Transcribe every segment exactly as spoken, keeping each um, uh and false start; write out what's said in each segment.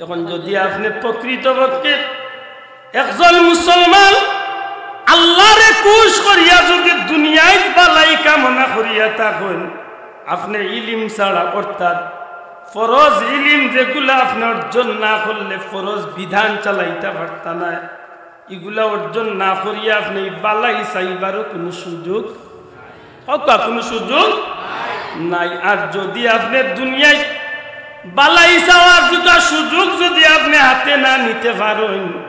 এখন যদি আপনে প্রকৃতপক্ষে একজন মুসলমান আল্লারে খুশ করিয়া যদি দুনিয়াত ভালাই কামনা করিয়া থাকইন, আপনে ইলিম ছাড়া অর্থাৎ ফরজ ইলিম যেগুলা আপনে অর্জন না করলে ফরজ বিধান চালাইতা পারতা নায়, ইগুলা অর্জন না করিয়া আপনে ই ভালাই চাইবারও কুনু সুযোগ, হক্কা কুনু সুযোগ নাই। আর যদি আপনে দুনিয়াত ভালাই চাওয়ার দুটা সুযোগ যদি আপনে হাতে না নিতে পারইন,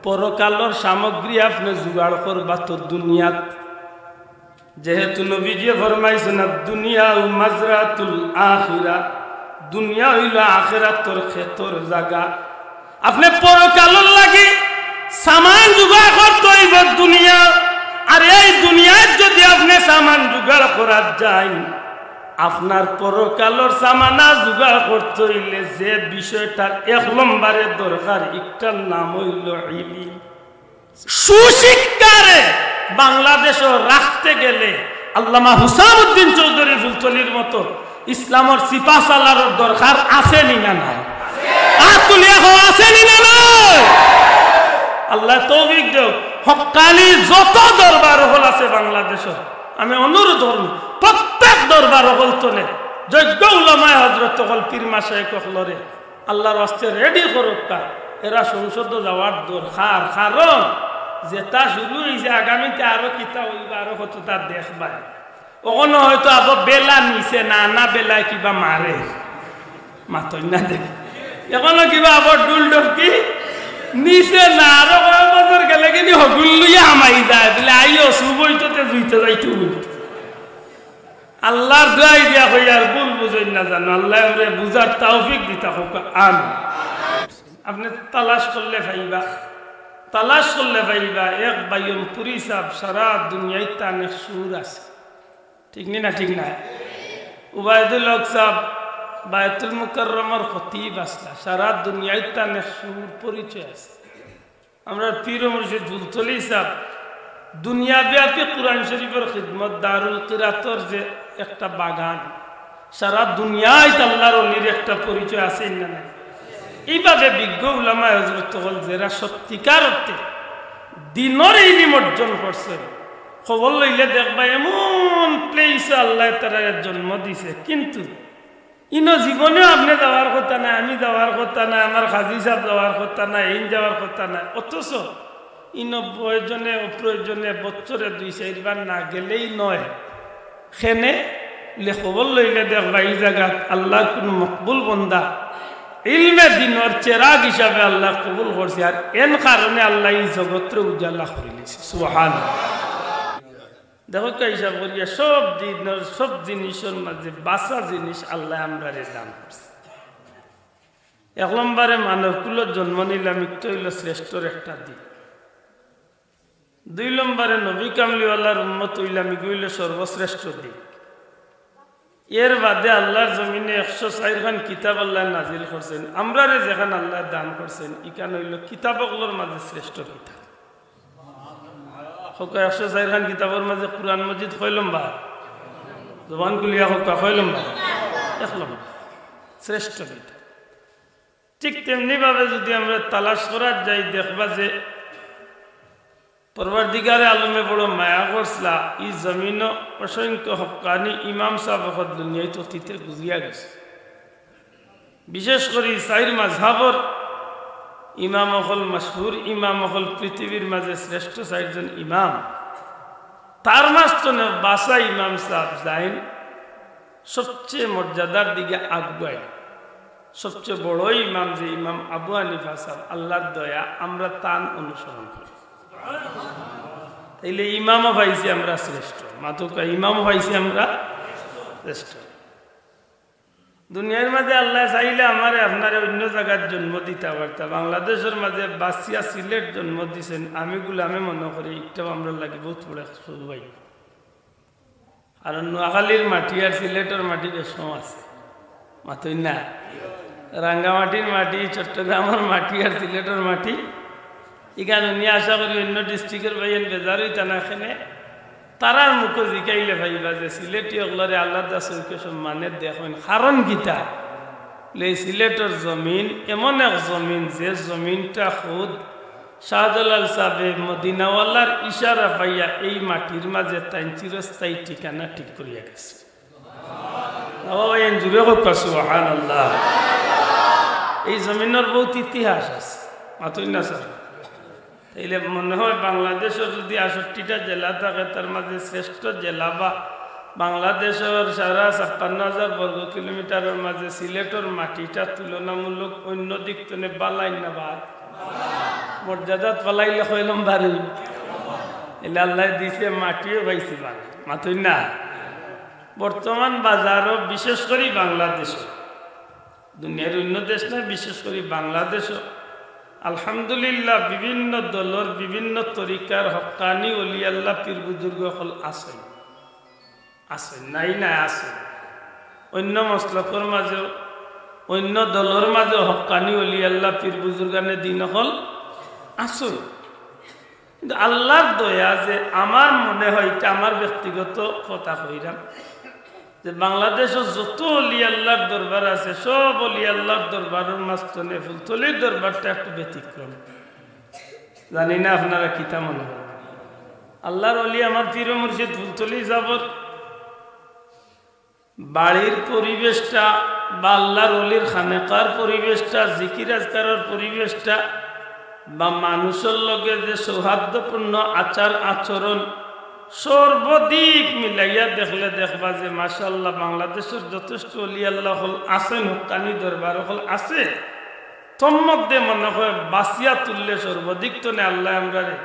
পরকালর সামগ্রী আপনে জোগাড় করবা তো দুনিয়াত। যেহেতু নবীজিয়ে ফরমাইছইন, "আদ-দুনিয়া মাজরাতুল আখিরা", দুনিয়া অইলো আখিরাতর খেতর জাগা। আপনে পরকালর লাগি সামান জোগাড় করতে অইবো দুনিয়া। আর এই দুনিয়াত যদি আপনে সামান জোগাড় করাত যাইন, আপনার পরকালর সামানা জোগাড় করতে অইলে যে বিষয়টার এক নম্বরে দরকার, ইটার নাম অইলো ইলিম। সুশিক্ষারে বাংলাদেশো রাখতে গেলে আল্লামা হুসামউদ্দিন চৌধুরী ফুলতলির মতো ইসলামর সিপাহ সালারর দরকার আছে নি না নাই? আত তুলিয়া কও, আছে নি না নাই? আল্লায় তৌফিক দেউক। হক্কানি যত দরবার অকল আছে বাংলাদেশো, আমি অনুরোধ করমু, প্রত্যেক দরবার অকল তনে যোগ্য উলামায়ে হজরত অকল, পীর মাশায়েখ অকলরে আল্লার ওয়াস্তে ready করউক্কা। এরা সংসদো যাওয়ার দরকার, কারণ যেটা শুরু অইছে আগামীতে আরো কিতা অইবো, আরো কততা দেখবায়। অখনো হয়তো আবো বেলা নিছে না, না বেলায় কিবা মারে, মাতইন না দেখি। অখনো কিবা আবো ঢুল ঢপকি নিছে না, আরো কয়েক বছর গেলে কিনি হগুল লইয়া হামাই যায়, বলে, "আইও, সুবইততে জুইতে যাইতে অইবো।" আল্লার দোয়াই দিয়া কই আর ভুল বুঝইন না জানো, আল্লায় আমরারে বুঝার তৌফিক দিতা কউক্কা, আমিন। আপনে তালাশ করলে পাইবা, তালাশ করলে পাইবা। এক বায়নপুরী সাব সারা দুনিয়াত তান এক সুর আছে, ঠিক নি না? ঠিক না? উবায়দুল হক সাব বায়তুল মুকাররমর খতিব আছলা, সারা দুনিয়াত তান এক সুর পরিচয় আছে। আমরার পীর ও মুর্শিদ ফুলতলি সাব দুনিয়াব্যাপী কোরআন শরীফর খিদমত, দারুল কিরাতর যে একটা বাগান, সারা দুনিয়াত আল্লার অলির একটা পরিচয় আছে না নাই? এইভাবে বিজ্ঞ উলামায়ে হজরত অকল যেরা সত্যিকার অর্থে দ্বীনর ইলিম অর্জন করছইন, খবর লইলে দেখবা এমন place-ও আল্লায় তারারে জন্ম দিছে, কিন্তু ইনো জীবনেও আপনে যাওয়ার কথা নায়, আমি যাওয়ার কথা নায়, আমার কাজী সাব যাওয়ার কথা নায়, এইন যাওয়ার কথা নায়। অথচ ইনো প্রয়োজনে অপ্রয়োজনে বছরে দুই চাইরবার না গেলেই নয়। কেনে? লে খবর লইলে দেখবা ই জাগাত আল্লার কুনু মকবুল বন্দা ইলমে দ্বীনর চেরাগ হিসাবে আল্লায় কবুল করছে। আর এন কারণে আল্লায় ই জগতরে উজালা করিলিছে। সুবহানাল্লাহ। দেখউক্কা, হিসাব করিয়া সব দ্বীনর, সব জিনিসর মাঝে বাছা জিনিস আল্লায় আমরারে দান করছে। এক নম্বরে মানব কুলো জন্ম নিলাম, ইটা অইলো শ্রেষ্ঠর একটা দিক। দুই নম্বরে নবী কামলিওয়ালার উম্মত অইলাম, ইগু অইলো সর্বশ্রেষ্ঠ দিক। এর বাদে আল্লার জমিনে একশো চাইর খান কিতাব আল্লায় নাজিল করছইন। আমরারে যেখান আল্লায় দান করছইন, ইখান অইলো কিতাব অকলর মাঝে শ্রেষ্ঠ কিতাব। কউক্কা, একশো চাইর খান কিতাবর মাঝে কোরআন মজিদ কয় লম্বা? জবান খুলিয়া কউক্কা, কয় লম্বা? এক লম্বা। শ্রেষ্ঠ কিতাব। ঠিক তেমনি ভাবে যদি আমরা তালাশ করার যাই, দেখবা যে পরওয়ারদিগারে আলমে বড় মায়া করছলা, ই জমিনো অসংখ্য হক্কানি ইমাম সাব অকল দুনিয়াত অতীতে গুজিয়া গেছে। বিশেষ করি চাইর মাঝহাবর ইমাম অকল, মশহুর ইমাম অকল, পৃথিবীর মাঝে শ্রেষ্ঠ চাইরজন ইমাম, তার মাঝ তনে বাছা ইমাম সাব যেইন সবচেয়ে মর্যাদার দিকে আগুয়াইন, সবচেয়ে বড় ইমাম যে ইমাম আবু হানিফা সাব, আল্লার দয়া, আমরা তান অনুসরণ করি। তাইলে ইমামও পাইছি আমরা শ্রেষ্ঠ, মাতউক্কা, ইমামও পাইছি আমরা শ্রেষ্ঠ। দুনিয়ার মাঝে আল্লায় চাইলে আমারে আপনারে অইন্য জাগাত জন্ম দিতা পারতা। বাংলাদেশর মাঝে বাছিয়া সিলেট জন্ম দিছইন, আমি গুলামে মনে করি ইটাও আমরার লাগি বউত বড় এক সৌভাগ্য। কারণ নোয়াখালীর মাটি আর সিলেটর মাটি বেশ কম আছে, মাতইন না? রাঙ্গামাটির মাটি, চট্টগ্রামর মাটি আর সিলেটর মাটি, ইখান নিয়া আশা করি অইন্য district-অর ভাইয়াইন বেজার অইতা না। কেনে তারার মুখো জিকাইলে পাইবা যে সিলেটি অকলরে আলাদা চউখে সম্মানে দেখইন, কারণ কিতা? এই সিলেটর জমিন এমন এক জমিন, যে জমিনটা খুদ শাহজালাল সাহেব মদিনাওয়ালার ইশারা পাইয়া এই মাটির মাঝে তাইন চিরস্থায়ী ঠিকানা ঠিক করিয়া গেছে। বাবা ভাই, এন জুড়ে হোক, সুবহানাল্লাহ। এই জমিনর বহুত ইতিহাস আছে, মাতুই না স্যার? তাইলে মনে হয় বাংলাদেশর যদি আষট্টিটা জেলা থাকে, তার মাঝে শ্রেষ্ঠ জেলা বা বাংলাদেশর সারা ছাপ্পান্ন হাজার বর্গ কিলোমিটারর মাঝে সিলেটর মাটিটা তুলনামূলক অন্য দিক তনে বালাই না বা মর্যাদাত ফালাইলে কয় লম্বা রইব। এলে আল্লাহ দিছে মাটিও পাইছি বালা, মাতুই না? বর্তমান বাজারও বিশেষ করি বাংলাদেশও দুনিয়ার অন্য দেশ না, বিশেষ করি বাংলাদেশও আলহামদুলিল্লাহ বিভিন্ন দলর বিভিন্ন তরিকার হক্কানি অলি আল্লাহ পীর বুজুর্গ অকল আছে, আছে, নাই না, আছে। অন্য মসলকর মাঝেও, অন্য দলর মাঝেও হক্কানি অলি আল্লাহ পীর বুজুর্গানে দিন অকল আছে। কিন্তু আল্লাহর দয়া যে আমার মনে হয়, এটা আমার ব্যক্তিগত কথা কইরাম, যে বাংলাদেশও যত অলি আল্লাহর দরবার আছে, সব অলি আল্লাহর দরবারর মাঝখানে ফুলতলির দরবারটা একটু ব্যতিক্রম। জানি না আপনারা কিতা মনে হয়। আল্লাহর অলি আমার পীর মুর্শিদ ফুলতলি সাবর বাড়ির পরিবেশটা বা আল্লাহর অলির খানেকার পরিবেশটা, জিকির আজকারর পরিবেশটা বা মানুষর লগে যে সৌহার্দ্যপূর্ণ আচার আচরণ, সর্বদিক মিলাইয়া দেখলে দেখবা যে মাশাআল্লাহ বাংলাদেশর যথেষ্ট অলি আল্লাহ অকল আছেন, হক্কানি দরবার অকল আছে। তন্মধ্যে মনে হয় বাছিয়া তুললে সর্বদিক তনে আল্লাহ আমরারে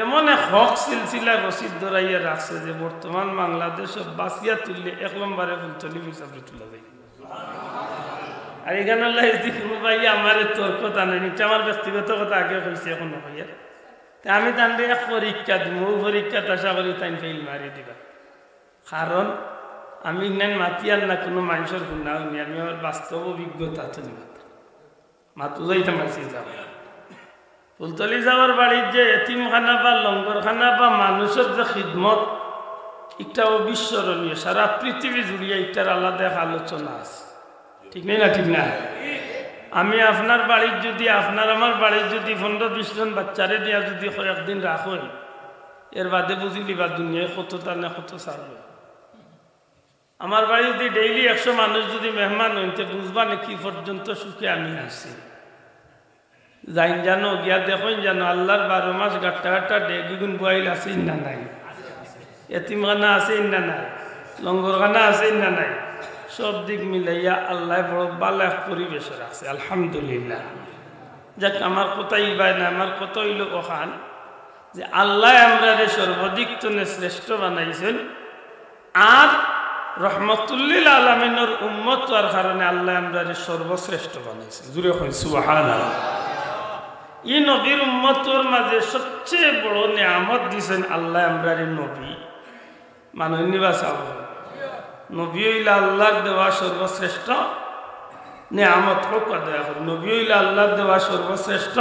এমন এক হক সিলসিলা রশিদ ধরাইয়া রাখছে যে বর্তমান বাংলাদেশও বাছিয়া তুললে এক নম্বরে ফুলতলি হিসাবে তুলা যায়। আর এখানে আল্লাহ যদি কোনো ভাই আমারে তর্ক টানে, এটা আমার ব্যক্তিগত কথা আগে কইছি, এখন কইয়া। তে আমি তানরে এক পরীক্ষা দিমু, অউ পরীক্ষাত আশা করি তাইন ফেইল মারি দিবা। কারণ আমি ইনাইন মাতিয়ার না কোনো মানুষর গুণা হুনি, আমি আমার বাস্তব অভিজ্ঞতা তুলি মাত্র। মাতু যাইতাম পারছি যাও। ফুলতলি সাবর বাড়ির যে এতিমখানা বা লঙ্গরখানা বা মানুষর যে খিদমত, একটা অবিস্মরণীয়, সারা পৃথিবী জুড়িয়া একটার আলাদা এক আলোচনা আছে। ঠিক নাই না? ঠিক না? আমি আপনার বাড়ির যদি, আপনার আমার বাড়ির যদি পনেরো বিশ জন বাচ্চারে নিয়া যদি কয়েকদিন রাখইন, এর বাদে বুঝি লিবা দুনিয়ায় কত টানে কত ছাড়বে। আমার বাড়ি যদি ডেইলি একশো মানুষ যদি মেহমান অইন, তে বুঝবা নি কি পর্যন্ত সুখে আমি আছি। যাইন জানো, গিয়া দেখইন জানো, আল্লাহর বারো মাস গাট্টা গাট্টা ডেগ ইগুন বুয়াইল আছে না নাই? এতিমখানা আছে না নাই? লঙ্গরখানা আছে না নাই? সব দিক মিলাইয়া আল্লাহ বড় ভালা এক পরিবেশ রাখছে, আলহামদুলিল্লাহ। যাক, আমার কথা ইবায় না, আমার কথা অইলো অখান যে আল্লাহ আমরারে সর্বদিক তনে শ্রেষ্ঠ বানাইছইন, আর রহমতুল্লিল আলামিনর উম্মত অওয়ার কারণে আল্লাহ আমরারে সর্বশ্রেষ্ঠ বানাইছইন। জুরে কইন সুবহানাল্লাহ। ই নবীর উম্মতর মাঝে সবচেয়ে বড় নিয়ামত দিছইন আল্লাহ আমরারে নবী। মানইন নি বা সাব? নবী অইলা আল্লাহর দেওয়া সর্বশ্রেষ্ঠ নিয়ামত। কউক্কা দয়া করি, নবী অইলা আল্লাহর দেওয়া সর্বশ্রেষ্ঠ,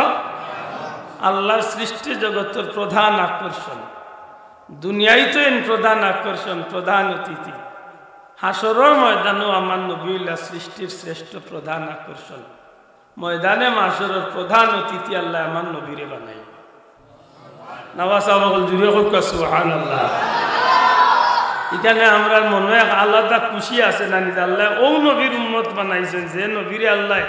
আল্লাহর সৃষ্টি জগতর প্রধান আকর্ষণ। দুনিয়াই তো এন প্রধান আকর্ষণ, প্রধান অতিথি। হাশরর ময়দানও আমার নবী অইলা সৃষ্টির শ্রেষ্ঠ প্রধান আকর্ষণ। ময়দানে মাশরর প্রধান অতিথি আল্লাহ আমার নবীরে বানাইবা। নাবা সাব অকল জুরে কউক্কা সুবহানাল্লাহ। ইখানে আমরার মনো এক আলাদা খুশি আছে না নি? আল্লাহ অউ নবীর উম্মত বানাইছইন, যে নবীরে আল্লাহ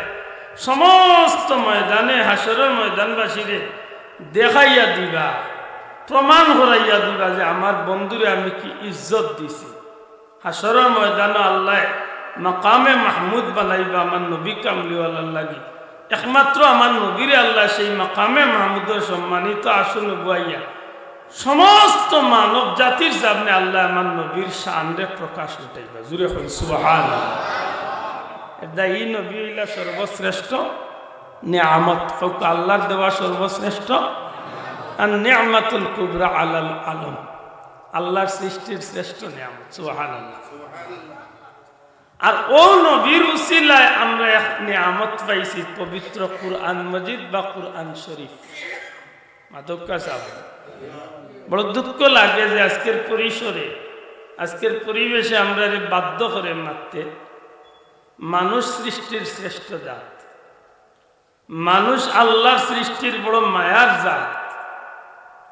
সমস্ত ময়দানে, হাশরর ময়দানবাসীরে দেখাইয়া দিবা, প্রমাণ করাইয়া দিবা যে আমার বন্ধুরে আমি কি ইজ্জত দিছি। হাশরর ময়দানো আল্লাহ মাকামে মাহমুদ বানাইবা আমার নবী কামলিওয়ালার লাগি। একমাত্র আমার নবীরে আল্লাহ সেই মাকামে মাহমুদর সম্মানিত আসনে বওয়াইয়া সমস্ত মানব জাতির সামনে আল্লাহ আমার নবীর শানরে প্রকাশ ঘটাইবা। জুরে কইন সুবহানাল্লাহ। এরদায় ই নবী অইলা সর্বশ্রেষ্ঠ নিয়ামত, কউক্কা আল্লাহর দেওয়া সর্বশ্রেষ্ঠ, আর নিয়ামাতুল কুবরা আলাল আলম, আল্লাহর সৃষ্টির শ্রেষ্ঠ নিয়ামত। সুবহানাল্লাহ। আর অউ নবীর উসিলায় আমরা এক নিয়ামত পাইছি, পবিত্র কুরআন মজিদ বা কুরআন শরীফ। মাতউক্কা সাব। বড় দুঃখ লাগে যে আজকের পরিসরে, আজকের পরিবেশে আমরারে বাধ্য করে মাততে মানুষ সৃষ্টির শ্রেষ্ঠ জাত। মানুষ আল্লাহর সৃষ্টির বড় মায়ার জাত।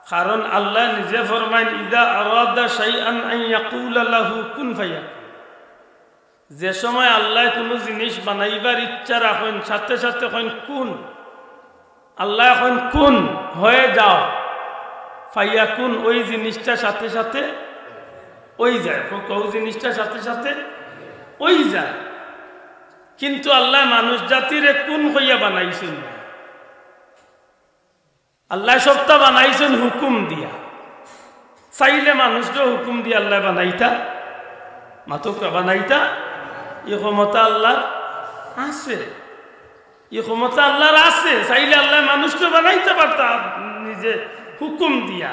কারণ আল্লাহ নিজে ফরমাইন, "ইযা আরাদা শাইআন আন ইয়াকুলা লাহু কুন ফায়াকুন।" যে সময় আল্লাহ কোনো জিনিস বানাইবার ইচ্ছা রাখইন, সাথে সাথে কইন, "কুন।" আল্লাহ কইন, "কুন, হয়ে যাও।" ফায়াকুন, ওই জিনিসটা সাথে সাথে অই যায়। কও, ওই জিনিসটা সাথে সাথে অই যায়। কিন্তু আল্লাহ মানুষ জাতিরে কুন কইয়া বানাইছইন না। আল্লাহ সবটা বানাইছইন হুকুম দিয়া। চাইলে মানুষরে হুকুম দিয়া আল্লাহ বানাইতা, মাতউক্কা, বানাইতা, ই ক্ষমতা আল্লাহর আছে। ই ক্ষমতা আল্লাহর আছে, চাইলে আল্লাহ মানুষরে বানাইতা পারতা নিজে হুকুম দিয়া।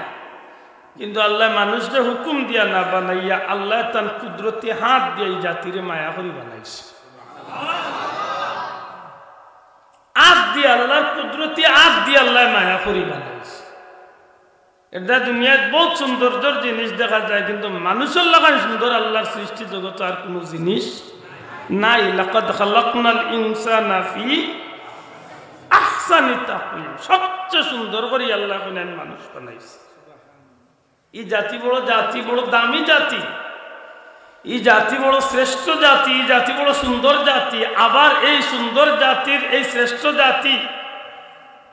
কিন্তু আল্লাহ মানুষরে হুকুম দিয়া না বানাইয়া আল্লাহ তান কুদরতি হাত দিয়া ই জাতিরে মায়া করি বানাইছে। হাত দিয়া, আল্লাহর কুদরতি হাত দিয়া আল্লাহ মায়া করি বানাইছে। এটা দুনিয়াত বহুত সৌন্দর্যর জিনিস দেখা যায়, কিন্তু মানুষর লাখান সুন্দর আল্লাহর সৃষ্টি জগতে আর কোনো জিনিস নাই। লাকাদ খালাকনাল ইনসানা ফি আহসানি তাকওয়িম। সবচেয়ে সুন্দর করি আল্লাহ কইন মানুষ বানাইছে। ই জাতি বড় জাতি, বড় দামি জাতি। ই জাতি বড় শ্রেষ্ঠ জাতি, ই জাতি বড় সুন্দর জাতি। আবার এই সুন্দর জাতির এই শ্রেষ্ঠ জাতি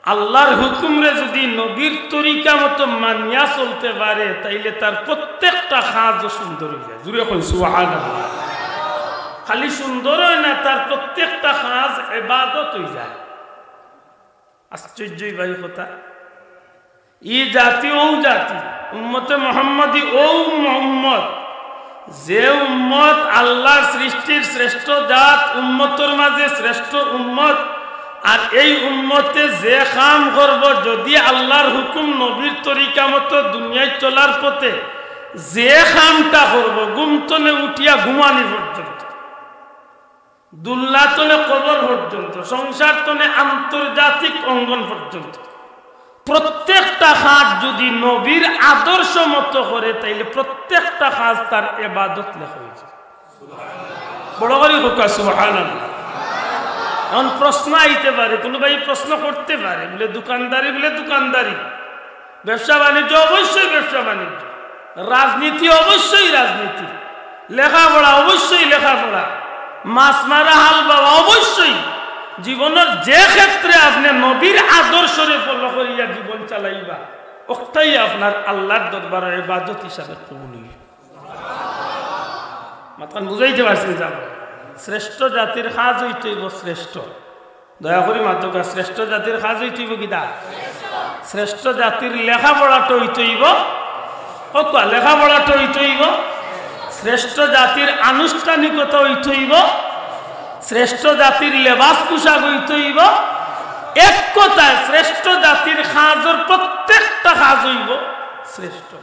আল্লাহর হুকুমরে যদি নবীর তরিকা মতো মানিয়া চলতে পারে, তাইলে তার প্রত্যেকটা কাজও সুন্দর অই যায়। জুরে কইন সুবহানাল্লাহ। খালি সুন্দর অয় না, তার প্রত্যেকটা কাজ ইবাদত অই যায়। আশ্চর্য ই ভাই কথা। ই জাতি অউ জাতি, উম্মতে মোহাম্মদী অউ উম্মত, যে উম্মত আল্লাহর সৃষ্টির শ্রেষ্ঠ জাত, উম্মতর মাঝে শ্রেষ্ঠ উম্মত। আর এই উম্মতে যে কাম করব, যদি আল্লাহর হুকুম নবীর তরিকা মতো দুনিয়ায় চলার পথে যে কামটা করব, ঘুম তনে উঠিয়া ঘুমানি পর্যন্ত, দুল্লা তনে কবর পর্যন্ত, সংসার তনে আন্তর্জাতিক অঙ্গন পর্যন্ত, প্রত্যেকটা কাজ যদি নবীর আদর্শ মতো করে, তাইলে প্রত্যেকটা কাজ তার ইবাদত লেখা অই যায়। বড় করি কউক্কা সুবহানাল্লাহ। এখন প্রশ্ন আইতে পারে, কোনো ভাই প্রশ্ন করতে পারে, বলে, "দোকানদারি বলে দোকানদারি, ব্যবসা বাণিজ্য অবশ্যই ব্যবসা বাণিজ্য, রাজনীতি অবশ্যই রাজনীতি, লেখাপড়া অবশ্যই লেখাপড়া, মাছ মারা হাল বাওয়া অবশ্যই।" জীবনের যে ক্ষেত্রে আপনি নবীর আদর্শরে ফলো করিয়া জীবন চালাইবা, অটাই আপনার আল্লাহর দরবারে ইবাদত হিসাবে কবুল অইবো। মাতখান বুঝাইতে পারছি? যাব, শ্রেষ্ঠ জাতির কাজ অইতে অইবো শ্রেষ্ঠ। দয়া করি মাতউক্কা, শ্রেষ্ঠ জাতির কাজ অইতে অইবো কিতা? শ্রেষ্ঠ জাতির লেখাপড়াটা অইতে অইবো, কউক্কা, লেখাপড়াটা অইতে অইবো। শ্রেষ্ঠ জাতির আনুষ্ঠানিকতা অইতে অইবো। শ্রেষ্ঠ জাতির লেবাস পোশাক অইতে অইবো। এক কথায়, শ্রেষ্ঠ জাতির কাজর প্রত্যেকটা কাজ অইবো শ্রেষ্ঠ।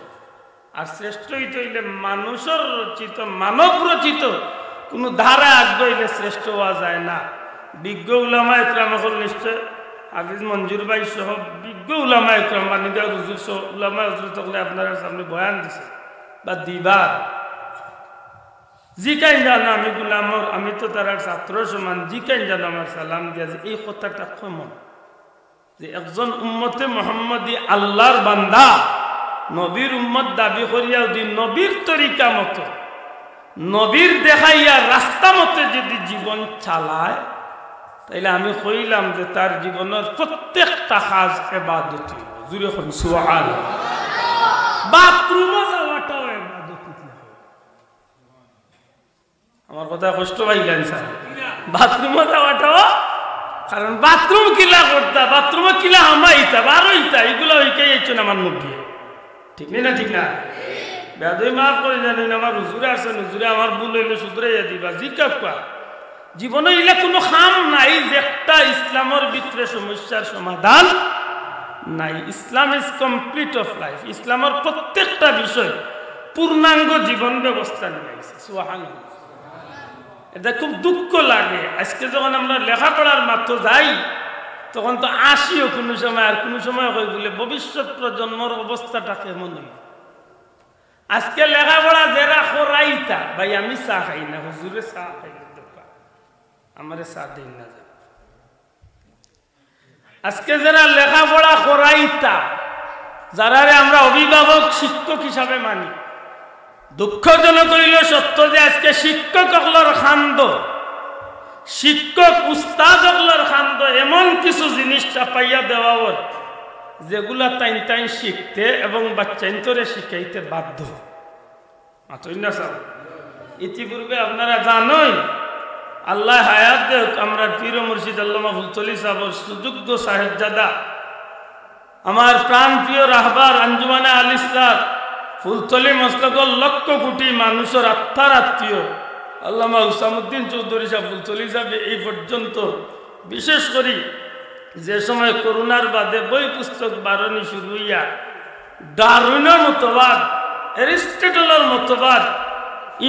আর শ্রেষ্ঠ অইতে অইলে মানুষর রচিত, মানব রচিত কোনো ধারা আগ অইলে শ্রেষ্ঠ অওয়া যায় না। বিজ্ঞ উলামা একরাম অকল, নিশ্চয় হাফিজ মঞ্জুর ভাই সহ বিজ্ঞ উলামা একরাম, মানিকগাঁওর হুজুর সহ উলামা হজরত অকলে আপনারার সামনে বয়ান দিছে বা দিবার। জিকাইন জানো আমি গুলামর, আমি তো তারার ছাত্র সমান, জিকাইন জানো আমার সালাম দিয়া যে এই কথাটা কেমন, যে একজন উম্মতে মোহাম্মদী আল্লাহর বান্দা, নবীর উম্মত দাবি করিয়া যদি নবীর তরিকা মতো, নবীর দেখাইয়া রাস্তা মতে যদি জীবন চালায়, তাইলে আমি কইলাম যে তার জীবনের প্রত্যেকটা কাজ ইবাদতি। জুরে কইন সুবহানাল্লাহ। বাথরুমও যাওয়াটাও ইবাদতি। আমার কথা কষ্ট পাইলেন স্যার? বাথরুমও যাওয়াটাও, কারণ বাথরুম কিলা করতা, বাথরুমে কিলা হামাইতা, বারইতা, ইগুলা হিকাইছইন আমার নবীয়ে। ঠিক নি না? ঠিক না? বেয়াদবি মাফ করি জানেন, আমার হুজুরে আছেন, হুজুরে আমার ভুল অইলে শুধরাইয়া দিবা। জিকাউক্কা, জীবনে ইলা কোনো কাম নাই যেটা ইসলামর ভিতরে সমস্যার সমাধান নাই। Islam is complete of life। ইসলামর প্রত্যেকটা বিষয় পূর্ণাঙ্গ জীবন ব্যবস্থা নিয়া আইছে। সুবহানাল্লাহ। এটা খুব দুঃখ লাগে। আজকে যখন আমরা লেখাপড়ার মাঠো যাই, তখন তো হাসিও কোনো সময়, আর কোনো সময় কই বলে, "ভবিষ্যৎ প্রজন্মর অবস্থাটা কেমন অইবো?" আজকে লেখাপড়া যেরা করাইতা, ভাই, আমি চা খাই না, হুজুরে চা খাই না। আমারে চা দেইন না যান। আজকে যারা লেখাপড়া করাইতা, যারারে আমরা অভিভাবক শিক্ষক হিসাবে মানি, দুঃখজনক অইলো সত্য যে আজকে শিক্ষক অকলর কান্দো, শিক্ষক উস্তাদ অকলর কান্দো এমন কিছু জিনিস চাপাইয়া দেওয়া অর, যেগুলা তাইন তাইন শিখতে এবং বাচ্চাইন্তরে শিখাইতে বাধ্য। মাতইন না সাব। ইতিপূর্বে আপনারা জানইন, আল্লায় হায়াত দেউক, আমরার পীর ও মুর্শিদ আল্লামা ফুলতলি সাবর সুযোগ্য সাহেবজাদা, আমার প্রাণপ্রিয় রাহবার আঞ্জুমানে আল ইসলাহ ফুলতলি মসলকর লক্ষ কোটি মানুষর আত্মার আত্মীয় আল্লামা হুসামুদ্দিন চৌধুরী সাব ফুলতলি সাবে এই পর্যন্ত, বিশেষ করি যে সময় করোনার বাদে বই পুস্তক বারনি শুরু অইয়া ডারউইনর মতবাদ, অ্যারিস্টটলর মতবাদ,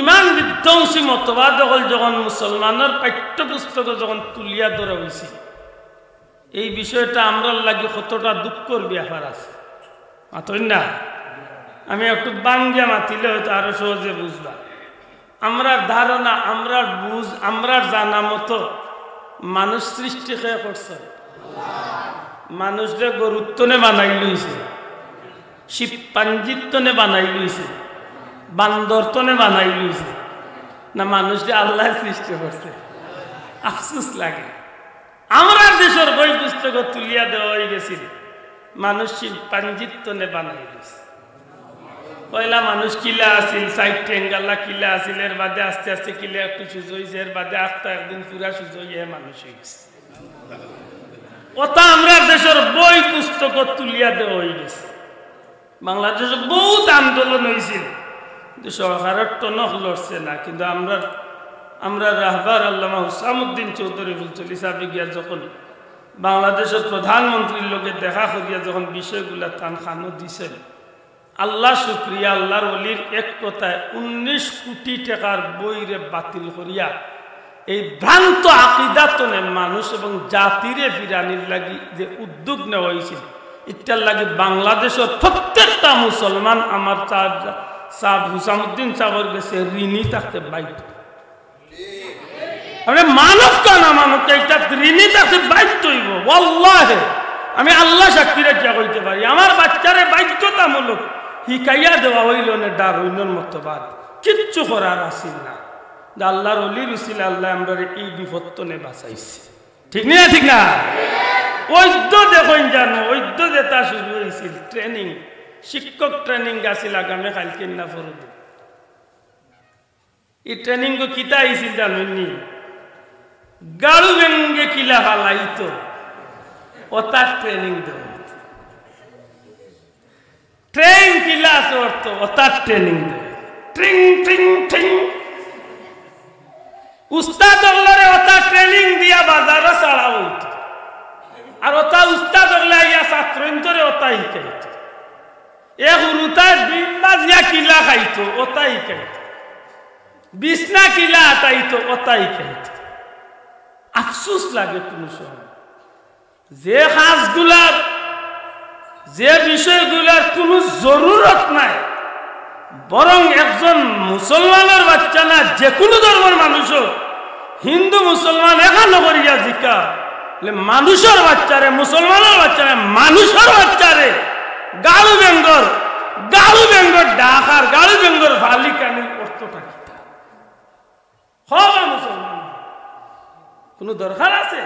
ইমান বিধ্বংসী মতবাদ অকল যখন মুসলমানর পাঠ্যপুস্তকো যখন তুলিয়া ধরা অইছে, এই বিষয়টা আমরার লাগি কতটা দুঃখর ব্যাপার আছে। মাতইন না? আমি একটু বাঙ্গিয়া মাতিলে হয়তো আরো সহজে বুঝবা। আমরার ধারণা, আমরার বুঝ, আমরার জানা মতো মানুষ সৃষ্টি কে করছে? মানুষরে গরুর তনে বানাই লইছে, শিম্পাঞ্জির তনে বানাই লইছে, বান্দর তনে বানাই লইছে, না মানুষরে আল্লায় সৃষ্টি করছে? আফসোস লাগে। আমরার দেশর বই পুস্তকো তুলিয়া দেওয়া অইগেছিল, মানুষ শিম্পাঞ্জির তনে বানাই লইছে। পয়লা মানুষ কিলা আছিল, চাইর ঠেঙ্গালা কিলা আছিল, এর বাদে আস্তে আস্তে কিলা একটু সুজা অইছে, এর বাদে আস্তা একদিন পুরা সুজা অইয়া মানুষ অইগেছে। অতা আমরার দেশর বই পুস্তকো তুলিয়া দেওয়া অইগেছে। বাংলাদেশো বউত আন্দোলন অইছিল, কিন্তু সরকারর টনক লড়ছে না। কিন্তু আমরার, আমরার রাহবার আল্লামা হুসামুদ্দিন চৌধুরী ফুলতলি সাবে গিয়া যখন বাংলাদেশর প্রধানমন্ত্রীর লগে দেখা করিয়া যখন বিষয়গুলা তান কানো দিছইন, আল্লাহ শুক্রিয়া, আল্লাহর ওলির এক কথায় উনিশ কোটি টেকার বইরে বাতিল করিয়া এই ভ্রান্ত আকিদা তনে মানুষ এবং জাতিরে ফিরানির লাগি যে উদ্যোগ নেওয়া অইছিল, ইটার লাগি বাংলাদেশর প্রত্যেকটা মুসলমান আমার সাব, সাব হুসামুদ্দিন সাবর গেছে ঋণী থাকতে বাধ্য। আপনে মানুক্কা না মানুক্কা, ইটা ঋণী থাকতে বাধ্য অইবো। ওয়াল্লাহে, আমি আল্লাহ সাক্ষী রাখিয়া কইতে পারি, আমার বাচ্চারে বাধ্যতামূলক হিকাইয়া দেওয়া অইলো নে ডারউইনর মতবাদ, কিচ্ছু করার আছিল না। যে আল্লাহর ওলির উসিলায় আল্লায় আমরারে এই বিপদ তনে বাঁচাইছে। ঠিক নি না? ঠিক না? অইদ্য দেখইন জানো, অইদ্য যেটা শুরু অইছিল, ট্রেনিং, শিক্ষক ট্রেনিং আছিল আগামী কাইলকে না পরদিন। ই ট্রেনিংগো কিতা অইছিল জানইন নি? গাড়ু বেঙ্গে কিলা ফালাইতো, অতার ট্রেনিং দেওয়া অইতো। ট্রেন কিলা চড়তো, অতার ট্রেনিং দেওয়া অইতো। ট্রিং, ট্রিং, ট্রিং। উস্তাদ অকলরে অতা ট্রেনিং দিয়া বাজারো ছাড়া অইতো। আর অতা উস্তাদ অকলে আইয়া ছাত্রইন্তরে অতা হিকাইতো। এক হুরুতায় ডিম ভাজিয়া কিলা খাইতো, অতা হিকাইতো। বিছনা কিলা আটাইতো, অতা হিকাইতো। আফসোস লাগে কুনু সময়। যে কাজগুলার, যে বিষয়গুলার কুনু জরুরত নাই, বরং একজন মুসলমানর বাচ্চা না, যেকুনু ধর্মর মানুষ অউক, হিন্দু মুসলমান এখানো করিয়া জিকা, বলে, মানুষর বাচ্চারে, মুসলমানর বাচ্চারে, মানুষর বাচ্চারে, গাড়ু বেঙ্গর, গাড়ু বেঙ্গর ডাক আর গাড়ু বেঙ্গর ফালি কানির অর্থটা কিতা? হবা মুসলমান, কুনু দরকার আছে?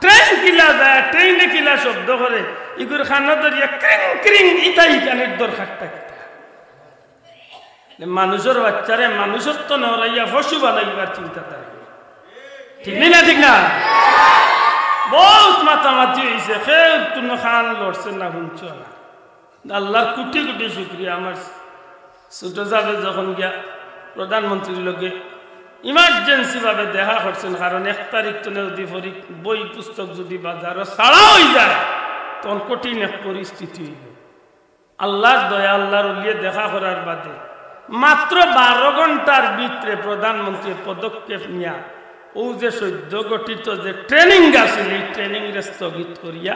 ট্রেন কিলা যায়, ট্রেনে কিলা শব্দ করে, ইগুর কানো ধরিয়া ক্রিং ক্রিং ইতা হিকানির দরকারটা কিতা? যে মানুষর বাচ্চারে মানুষর তনে হরাইয়া পশু বানাইবার চিন্তা তার। ঠিক নি না? ঠিক না? বউত মাতামাতি অইছে, কেউ কুনু কান লড়ছে না, হুনছে না। আল্লাহর কোটি কোটি শুকরিয়া, আমার ছোট সাবে যখন গিয়া প্রধানমন্ত্রীর লগে ইমার্জেন্সি ভাবে দেখা করছইন, কারণ এক তারিখ তনে যদি ফরি-, বই পুস্তক যদি বাজারো ছাড়া অইযায়, তখন কঠিন এক পরিস্থিতি অইবো। আল্লাহর দয়া, আল্লাহর ওলিয়ে দেখা করার বাদে মাত্র বারো ঘন্টার ভিতরে প্রধানমন্ত্রী পদক্ষেপ নিয়া অউ যে সদ্য গঠিত যে ট্রেনিং আছিল, এই ট্রেনিংরে স্থগিত করিয়া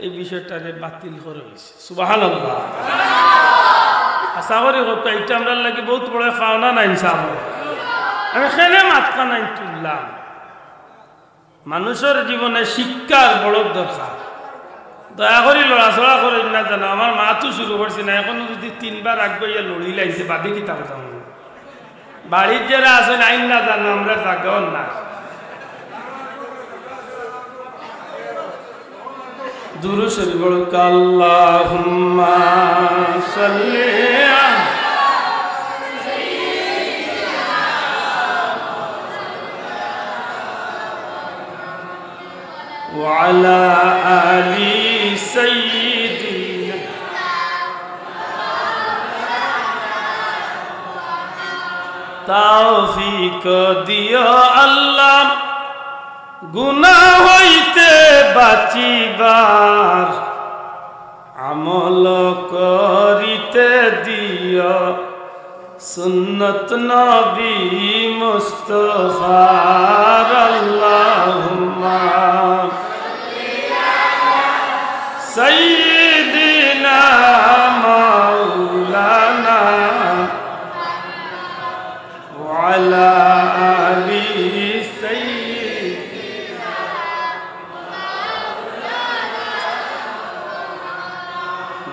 এই বিষয়টারে বাতিল করা অইছে। সুবহানাল্লাহ। আশা করি কথা ইটা আমরার লাগি বউত বড় পাওনা নাইন সাব। আমি কেনে মাতখান তুললাম, মানুষর জীবনে শিক্ষার বড় দরকার। দয়া করি লড়াচড়া করইন না জানো, আমার মা তো শুরু করছি না, এখনো যদি তিনবার আগুয়াইয়া লড়ি লাইছে, বাদে কিতা করতাম? বাড়ির যারা আছইন, আইন না জানো, আমরা জাগাও না। দুরূদ শরীফ পড়ুক্কা, আল্লাহুম্মা সাল্লি আলা ওয়া আলা আলি সাইয়্যিদিনা। তৌফিক দিও আল্লাহ, গুনাহ হইতে বাঁচিবার, আমল করিতে দিও সুন্নত নবী মুস্তফার। আল্লাহুম্মা সাইয়্যিদিনা মাওলানা ওয়া আলা আলি সাইয়্যিদিনা।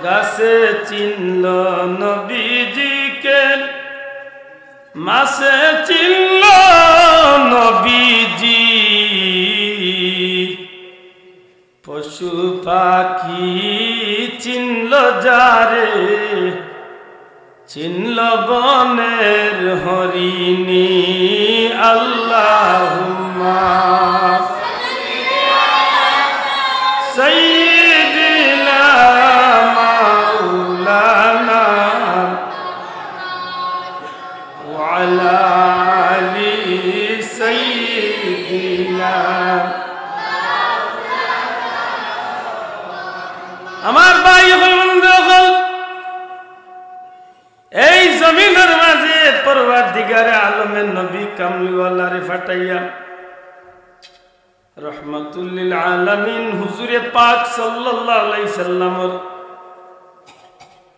গাছে চিনল নবীজিকে, মাছে চিনল নবীজি, পশু পাখি চিনল যারে, চিনল বনের হরিণী। আল্লাহুম্মা সাইয়্যিদিনা মাওলানা ওয়া আলা আলি সাইয়্যিদিনা। আমার ভাই অকল, বন্ধু অকল, এই জমিনর মাঝে পরওয়ারদিগারে আলমে নবী কামলিওয়ালারে পাঠাইয়া রহমাতুল্লিল আলামিন হুজুরে পাক সাল্লাল্লাহু আলাইহি সাল্লামর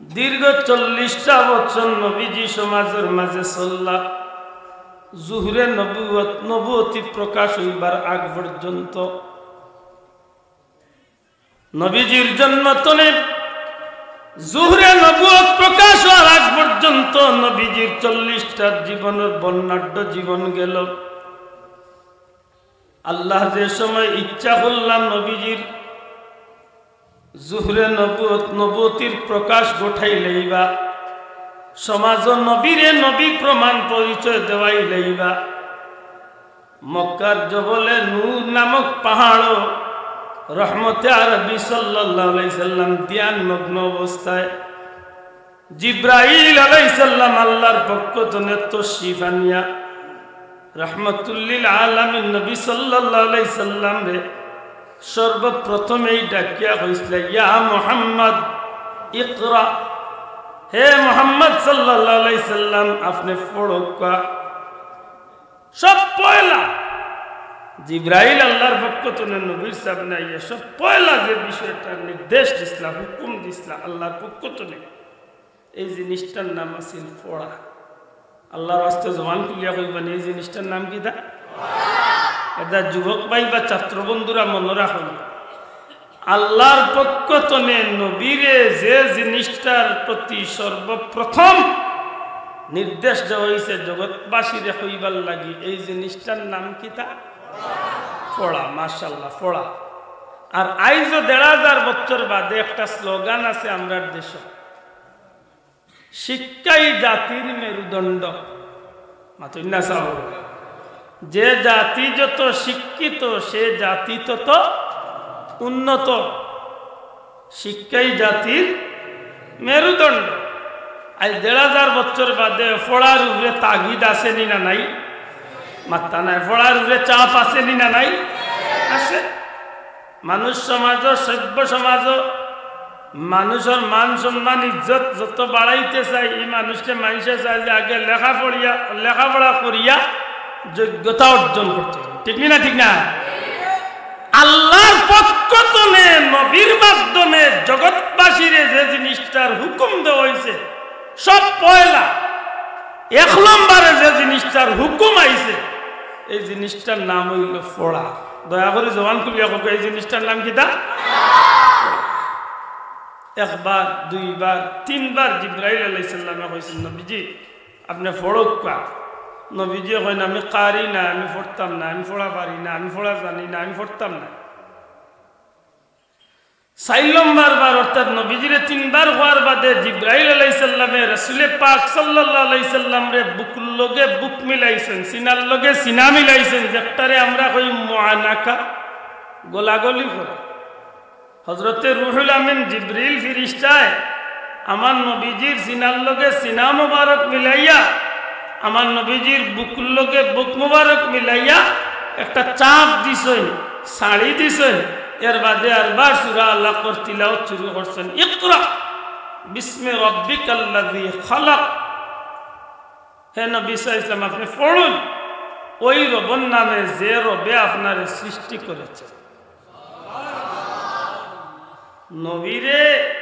দীর্ঘ চল্লিশটা বছর নবীজি সমাজর মাঝে চললা। জুহুরে নবুয়ত, নবুয়তি প্রকাশ হইবার আগ পর্যন্ত, নবীজির জন্ম তনে জুহুরে নবুয়ত প্রকাশ হওয়ার আগ পর্যন্ত নবীজির চল্লিশটার জীবনর বর্ণাঢ্য জীবন গেল। আল্লাহ যে সময় ইচ্ছা করলা নবীজির জুহুরে নবুয়ত, নবুয়তির প্রকাশ ঘটাই লইবা, সমাজ নবীরে নবী প্রমাণ পরিচয় দেওয়াই লইবা। মক্কার জবলে নূর নামক পাহাড়ো রহমতে আরবি সাল্লাল্লাহু আলাইহি সাল্লাম ধ্যানমগ্ন অবস্থায় জিব্রাইল আলাইহিস সালাম আল্লাহর পক্ষ তনে তশরিফ আনিয়া রহমতুল্লিল আলামিন নবী সাল্লাল্লাহু আলাইহি সাল্লামরে সর্বপ্রথমেই ডাকিয়া কইছলা, "ইয়া মুহাম্মদ, ইকরা।" হে মুহাম্মদ সাল্লাল্লাহু আলাইহি সাল্লাম, আপনে পড়উক্কা। সব পয়লা জিব্রাইল আল্লাহর পক্ষ তনে নবীর সামনে আইয়া সব পয়লা যে বিষয়টা নির্দেশ দিছলা, হুকুম দিছলা আল্লাহর পক্ষ তনে, এই জিনিসটার নাম আছিল পড়া। আল্লাহর ওয়াস্তে জবান খুলিয়া কইবা নি, এই জিনিসটার নাম কিতা? এটা যুবক ভাই বা ছাত্র বন্ধুরা মনো রাখইন, আল্লাহর পক্ষ তনে নবীরে যে জিনিসটার প্রতি সর্বপ্রথম নির্দেশ দেওয়া হইছে জগৎবাসীরে কইবার লাগি, এই জিনিসটার নাম কিতা? পড়া। মাশাআল্লাহ, পড়া। আর আইজও দেড় হাজার বছর বাদে একটা স্লোগান আছে আমরার দেশো, "শিক্ষাই জাতির মেরুদণ্ড।" মাতইন না চাও। যে জাতি যত শিক্ষিত, সে জাতি তত উন্নত। শিক্ষাই জাতির মেরুদণ্ড। আইজ দেড় হাজার বছর বাদে পড়ার উপরে তাগিদ আছে নি না নাই? মাত্তা নাই। পড়ার উপরে চাপ আছে নি না নাই? আছে। মানুষ সমাজ, সভ্য সমাজ, মানুষর মান সম্মান ইজ্জত যত বাড়াইতে চায়, এই মানুষরে মানষে চায় যে আগে লেখা পড়িয়া, লেখাপড়া করিয়া যোগ্যতা অর্জন করতে। ঠিক নি না? ঠিক না? আল্লাহর পক্ষ তনে নবীর মাধ্যমে জগৎবাসীরে যে জিনিসটার হুকুম দেওয়া হইছে, সব পয়লা এক নম্বরে যে জিনিসটার হুকুম আইছে, এই জিনিসটার নাম হইল পড়া। দয়া করি জবান খুলিয়া কউক্কা, এই জিনিসটার নাম কিতা? একবার, দুইবার, তিনবার জিব্রাইল আলাইহিস সালামে কইছইন, "নবীজি, আপনে পড়উক্কা।" নবীজিয়ে কইন, "আমি কারি না, আমি পড়তাম না, আমি পড়া পারি না, আমি পড়া জানি না, আমি পড়তাম না।" চাইর নম্বর বার, অর্থাৎ নবীজিরে তিনবার কওয়ার বাদে জিব্রাইল আলাইহিস সালামে রাসুলে পাক সাল্লাল্লাহু আলাইহি সাল্লামরে বুকুর লগে বুক মিলাইছইন, সিনার লগে সিনা মিলাইছইন, যেটারে আমরা কই মুআনাকা, গলাগলি করা। হযরতে রুহুল আমিন জিব্রিল ফিরিশতায় আমার নবীজির সিনার লগে সিনা মোবারক মিলাইয়া, আমার নবীজির বুকুর লগে বুক মোবারক মিলাইয়া একটা চাপ দিছইন, ছাড়ি দিছইন। এর বাদে আরবার সূরা আলাকর তিলাওয়াত শুরু করছইন, "ইকরা বিসমি রাব্বিকাল্লাযী খালাক।" হে নবী সাল্লাল্লাহু আলাইহি ওয়াসাল্লাম, আপনে পড়ুন, ওই রবর নামে যে রবে আপনারে সৃষ্টি করেছে। নবীরে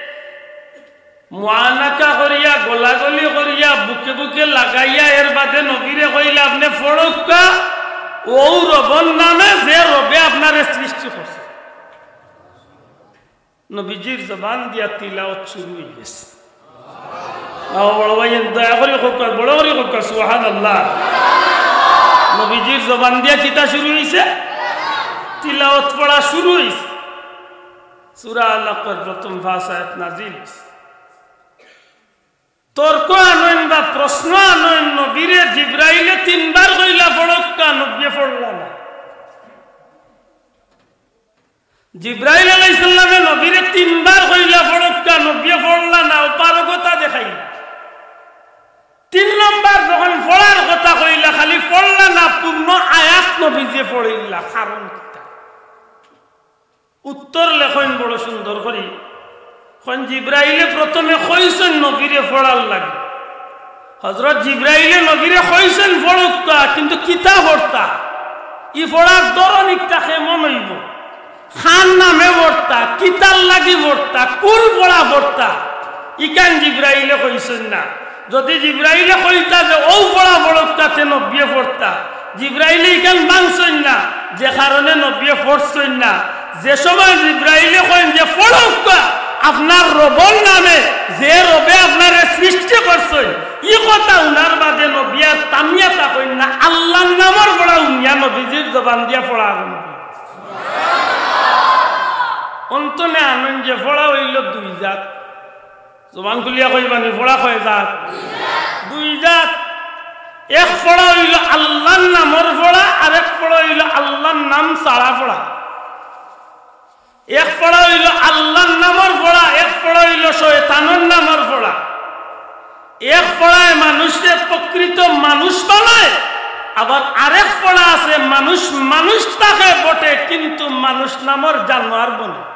মুআনাকা করিয়া, গলাগলি করিয়া, বুকে বুকে লাগাইয়া, এর বাদে নবীরে কইলা, "আপনে পড়উক্কা, ও রবর নামে যে রবে আপনারে সৃষ্টি করছে।" নবীজির জবান দিয়া তিলাওয়াত শুরু অই গেছে। আও বড় ভাই, দয়া করি কউক্কা, বড় করি কউক্কা, সুবহানাল্লাহ। নবীজির জবান দিয়া কিতা শুরু অইছে? তিলাওয়াত পড়া শুরু অইছে। সূরা আলাকর প্রথম পাঁচ আয়াত নাজিল অইছে। তর্ক আনইন বা প্রশ্ন আনইন, নবীরে জিব্রাইলে তিনবার কইলা পড়উক্কা, নবীয়ে পড়লা না। জিব্রাইল আলাইহিস সালামে নবীরে তিনবার কইলা পড়উক্কা, নবীয়ে পড়লা না, অপারগতা দেখাইলা। তিন নম্বর যখন পড়ার কথা কইলা, খালি পড়লা না, পূর্ণ আয়াত নবীজিয়ে পড়িলা, কারণ কিতা? উত্তর লেখইন বড় সুন্দর করি। কইন, জিব্রাইলে প্রথমে কইছইন নবীরে পড়ার লাগি। হযরত জিব্রাইলে নবীরে কইছইন পড়উক্কা, কিন্তু কিতা পড়তা? ই পড়ার ধরন ইকটা কেমন অইবো? কার নামে পড়তা, কিতার লাগি পড়তা, কুন পড়া পড়তা, ইখান জিব্রাইলে কইছইন না। যদি জিব্রাইলে কইতা যে অউ পড়া পড়উক্কা, তে নবীয়ে পড়তা। জিব্রাইলে ইখান ভাঙছইন না, যে কারণে নবীয়ে পড়ছইন না। যে সময় জিব্রাইলে কইন যে, "পড়উক্কা আপনার রবর নামে, যে রবে আপনারে সৃষ্টি করছইন", ই কথা হুনার বাদে নবীয়ে আর থামিয়া থাকইন না, আল্লার নামর পড়া হুনিয়া নবীজির জবান দিয়া পড়া আরম্ভ। অন্তনে আনইন যে পড়া অইলো দুই জাত। জবান খুলিয়া কইবানি, পড়া কয় জাত? দুই জাত। এক পড়া অইলো আল্লার নামর পড়া, আর এক পড়া অইলো আল্লার নাম ছাড়া পড়া। এক পড়া অইলো আল্লার নামর পড়া, এক পড়া অইলো শয়তানর নামর পড়া। এক পড়ায় মানুষরে প্রকৃত মানুষ বানায়, আবার আরেক পড়া আছে, মানুষ মানুষ থাকে বটে, কিন্তু মানুষ নামর জানোয়ার বনে।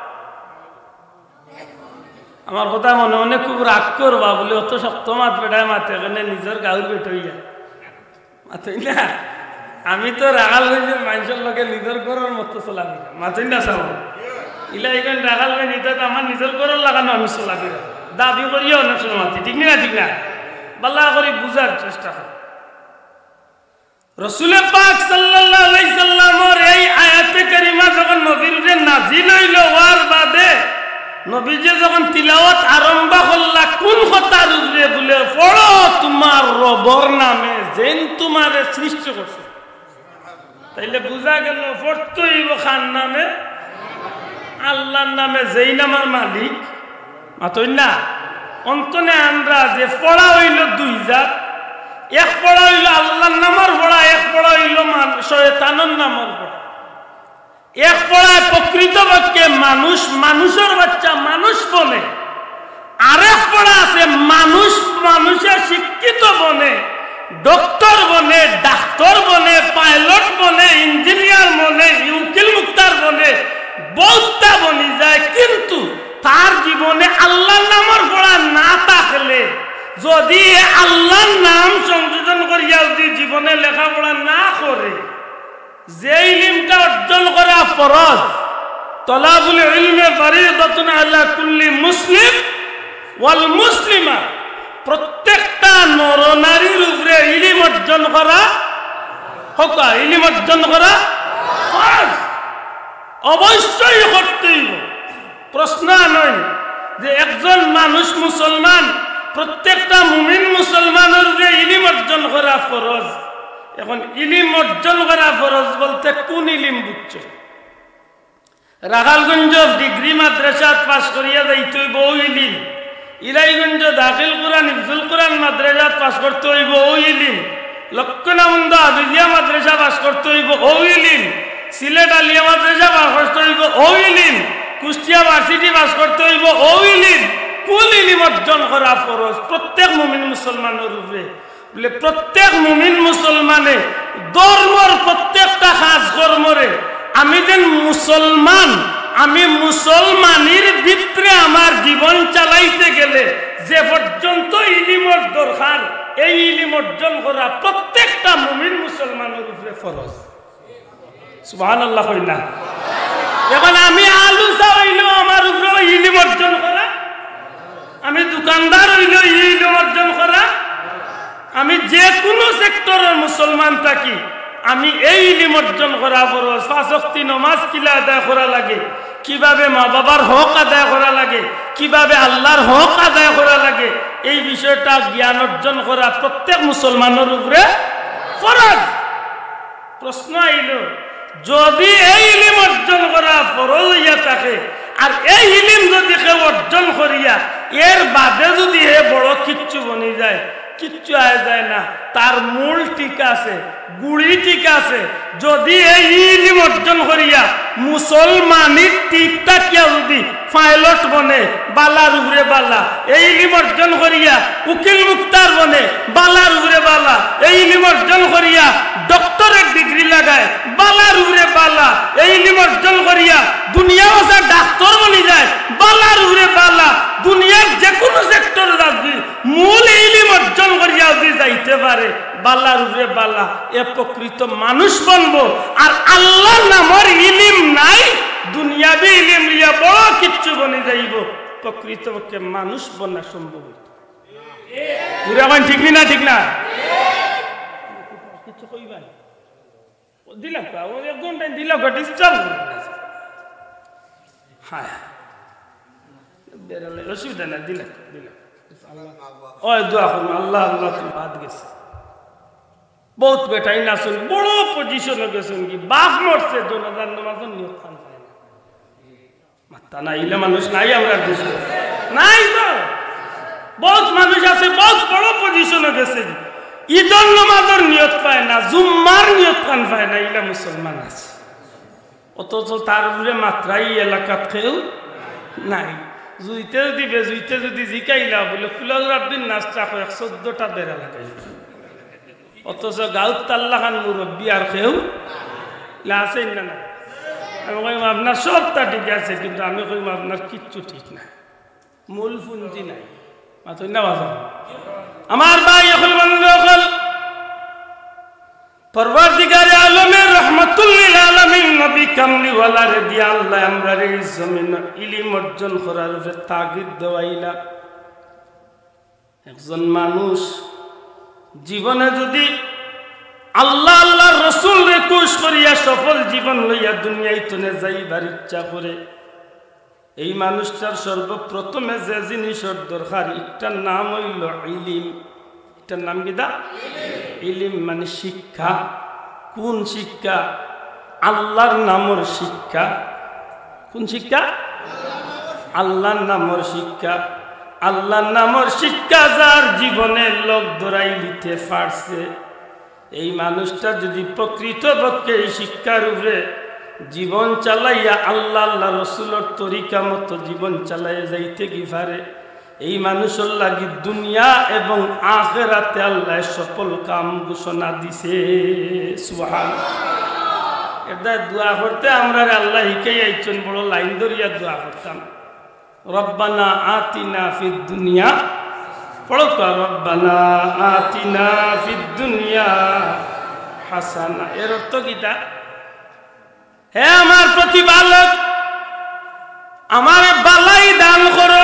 আমার কথা মনে মনে খুব রাগ করবা, বুলে, "অত শক্ত মাত বেটায় মাতে কেনে, নিজর গাউর বেটা অইয়া মাতইন না।" আমি তো রাখাল অইলে মানষর লগে নিজর ঘরর মতো চলাফিরা, মাতইন না সাব। ইলা ইখান রাখাল অইন, ইতা তো আমার নিজর ঘরর লাখান আমি চলাফিরা। দাবি করিয়া অনেক সময় মাতি, ঠিক না, ঠিক না? ভালা করি বুঝার চেষ্টা করি। রসুলে পাক সাল্লাল্লাহু আলাইহি সাল্লামর এই আয়াতে কারিমা যখন নবীর উপরে নাজিল অইলো, অওয়ার বাদে নবীজি যখন তিলাওয়াত আরম্ভ করলা, কুন কথার উপরে? বুলে, "পড়ো তুমার রবর নামে, যেইন তুমারে সৃষ্টি করছে।" তাইলে বুঝা গেল, পড়তে অইবো কার নামে? আল্লার নামে, যেইন আমার মালিক। মাতইন না? অন্তনে আনরা যে পড়া অইলো দুই জাত, এক পড়া অইলো আল্লার নামর পড়া, এক পড়া অইলো মান-, শয়তানর নামর পড়া। এক পড়ায় প্রকৃতপক্ষে মানুষ, মানুষর বাচ্চা মানুষ বনে, আরেক পড়া আছে মানুষ মানুষে শিক্ষিত বনে, ডক্টর বনে, ডাক্তার বনে, পাইলট বনে, ইঞ্জিনিয়ার বনে, উকিল মুক্তার বনে, বউততা বনি যায়, কিন্তু তার জীবনে আল্লার নামর পড়া না থাকলে, যদি আল্লার নাম সংযোজন করিয়া যদি জীবনে লেখাপড়া না করে, যে ইলিমটা অর্জন করা ফরজ, তলাবুল ইলমে ফারিদাতুন আলা কুল্লি মুসলিম ওয়াল মুসলিমা, প্রত্যেকটা নরনারীর উপরে ইলিম অর্জন করা, হকা, ইলিম অর্জন করা ফরজ। অবশ্যই করতে অইবো। প্রশ্ন আনইন যে একজন মানুষ মুসলমান, প্রত্যেকটা মুমিন মুসলমানর যে ইলিম অর্জন করা ফরজ। এখন ইলিম অর্জন করা ফরজ বলতে কোন ইলিম বুঝছো? রাখালগঞ্জ ডিগ্রি মাদ্রাসাত পাশ করিয়া যাইতে অইবো, অউ ইলিম। ইলাইগঞ্জ দাখিল কুরআন, হিফজুল কুরআন মাদ্রাসাত পাশ করতে অইবো, অউ ইলিম। লক্ষ্মীনামন্দ হাফিজিয়া মাদ্রাসা পাশ করতে অইবো, অউ ইলিম। সিলেট আলিয়া মাদ্রাসা পাশ করতে অইবো, অউ ইলিম। কুষ্টিয়া ভার্সিটি পাশ করতে অইবো, অউ ইলিম। কোন ইলিম অর্জন করা ফরজ প্রত্যেক মুমিন মুসলমানর উপরে? বলে, প্রত্যেক মুমিন মুসলমানে ধর্মর প্রত্যেকটা কাজ কর্মরে, আমি যেন মুসলমান, আমি মুসলমানির ভিতরে আমার জীবন চালাইতে গেলে যে পর্যন্ত ইলিমর দরকার, এই ইলিম অর্জন করা প্রত্যেকটা মুমিন মুসলমানর উপরে ফরজ। সুবহানাল্লাহ কই না? এখন আমি আলু চা অইলেও আমার উপরে অউ ইলিম অর্জন করা, আমি দোকানদার অইলেও ই ইলিম অর্জন করা, আমি যে কোনো সেক্টরর মুসলমান থাকি, আমি এই ইলিম অর্জন করা ফরজ। পাঁচ ওয়াক্তি নমাজ কিলা আদায় করা লাগে, কিভাবে মা বাবার হক আদায় করা লাগে, কিভাবে আল্লাহর হক আদায় করা লাগে, এই বিষয়টা জ্ঞান অর্জন করা প্রত্যেক মুসলমানর উপরে ফরজ। প্রশ্ন আইলো, যদি এই ইলিম অর্জন করা ফরজ অইয়া থাকে, আর এই ইলিম যদি কেউ অর্জন করিয়া এর বাদে যদি হে বড় কিচ্ছু বনি যায়, কিচ্ছু আয় যায় না, তার মূল ঠিক আছে, গুড়ি ঠিক আছে। যদি এই ইলিম অর্জন করিয়া মুসলমানির ঠিক থাকিয়া যদি পাইলট বনে, বালার উপরে বালা, এই ইলিম অর্জন করিয়া উকিল মুক্তার বনে, বালার উপরে বালা, এই ইলিম অর্জন করিয়া ডক্টরেট ডিগ্রি লাগায়, বালার উপরে বালা, এই ইলিম অর্জন করিয়া দুনিয়া বাসা ডাক্তার বনি যায়, বালার উপরে বালা, দুনিয়ার যে কোনো সেক্টরে যাবি, মূল ইলিম অর্জন করিয়া যদি যাইতে পারে, বালার উপরে বালা, এ প্রকৃত মানুষ বনবো। আর আল্লাহর নামর ইলিম নাই, দুনিয়াবি ইলিম লইয়া বড় কিচ্ছু বনি যাইবো, প্রকৃতপক্ষে মানুষ বনা সম্ভব অইতো না। পুরা কইন ঠিক নি না? ঠিক না? কিচ্ছু কইবা না। দিলাম তো, ও এক ঘন্টা দিলাম, ডিস্টার্ব। হ্যাঁ, বেরালে অসুবিধা নাই, দিলাম, দিলাম। ওই দোয়া করুন, আল্লাহ, আল্লাহ, তুমি বাদ গেছে। বহুত বেটাইন আছইন, বড় পজিশনে গেছইন গি, বাপ মরছে, জানাজার নামাজর নিয়ত খান পায় না। মাত্তা নাই, ইলা মানুষ নাই আমরার দেশো। নাই তো। বহুত মানুষ আছে, বহুত বড় পজিশনে গেছে। ঈদর নামাজর নিয়ত পায় না, জুম্মার নিয়ত খান পায় না, ইলা মুসলমান আছে। অথচ তার উপরে মাতরা ই এলাকাত কেউ নাই। জুইতে যদি বেজুইতে যদি জিকাইলা, বলে, "কুল আউযু বিরাব্বিন নাস" চা কয়, এক চৌদ্দটা বেড়া লাগাইল। অথচ গাঁওত তাল্লাখান মুরব্বি আর কেউ ইলা আছে না, না? আমি কইমু, "আপনার সবটা ঠিক আছে, কিন্তু আমি কইমু, আপনার কিচ্ছু ঠিক নাই, মূল পুঞ্জি নাই।" মাতইন না বাজান? আমার ভাই অকল, বন্ধু অকল, পরওয়ারদিগারে আলমে রহমাতুল্লিল আলামিন নবী কামলিওয়ালারে দিয়া আল্লায় আমরারে ই জমিনো ইলিম অর্জন করার উপরে তাগিদ দেওয়াইলা। একজন মানুষ জীবনে যদি আল্লাহ, আল্লাহর রসুলরে খুশ করিয়া সফল জীবন লইয়া দুনিয়া তনে যাইবার ইচ্ছা করে, এই মানুষটার সর্বপ্রথমে যে জিনিসর দরকার, ইটার নাম অইলো ইলিম। ইটার নাম কিতা? ইলিম মানে শিক্ষা। কোন শিক্ষা? আল্লাহর নামর শিক্ষা। কোন শিক্ষা? আল্লাহর নামর শিক্ষা। আল্লাহর নামর শিক্ষা যার জীবনে লগ ধরাইলিতে পারছে, এই মানুষটা যদি প্রকৃতপক্ষে এই শিক্ষার উপরে জীবন চালাইয়া আল্লাহ, আল্লাহ রসুলর তরিকা মতো জীবন চালাইয়া যাইতে কি পারে, এই মানুষর লাগি দুনিয়া এবং আখেরাতে আল্লায় সফল কাম ঘোষণা দিছে। সুবহান। এটা দোয়া করতে আমরারে আল্লায় হিকাইয়া আইছইন, বড় লাইন ধরিয়া দোয়া করতাম। রব্বানা আতিনা ফিদ দুনিয়া, পড়ো তো, রব্বানা আতিনা ফিদ দুনিয়া হাসানা। এর অর্থ কিতা? হে আমার প্রতিপালক, আমারে বালাই দান করো,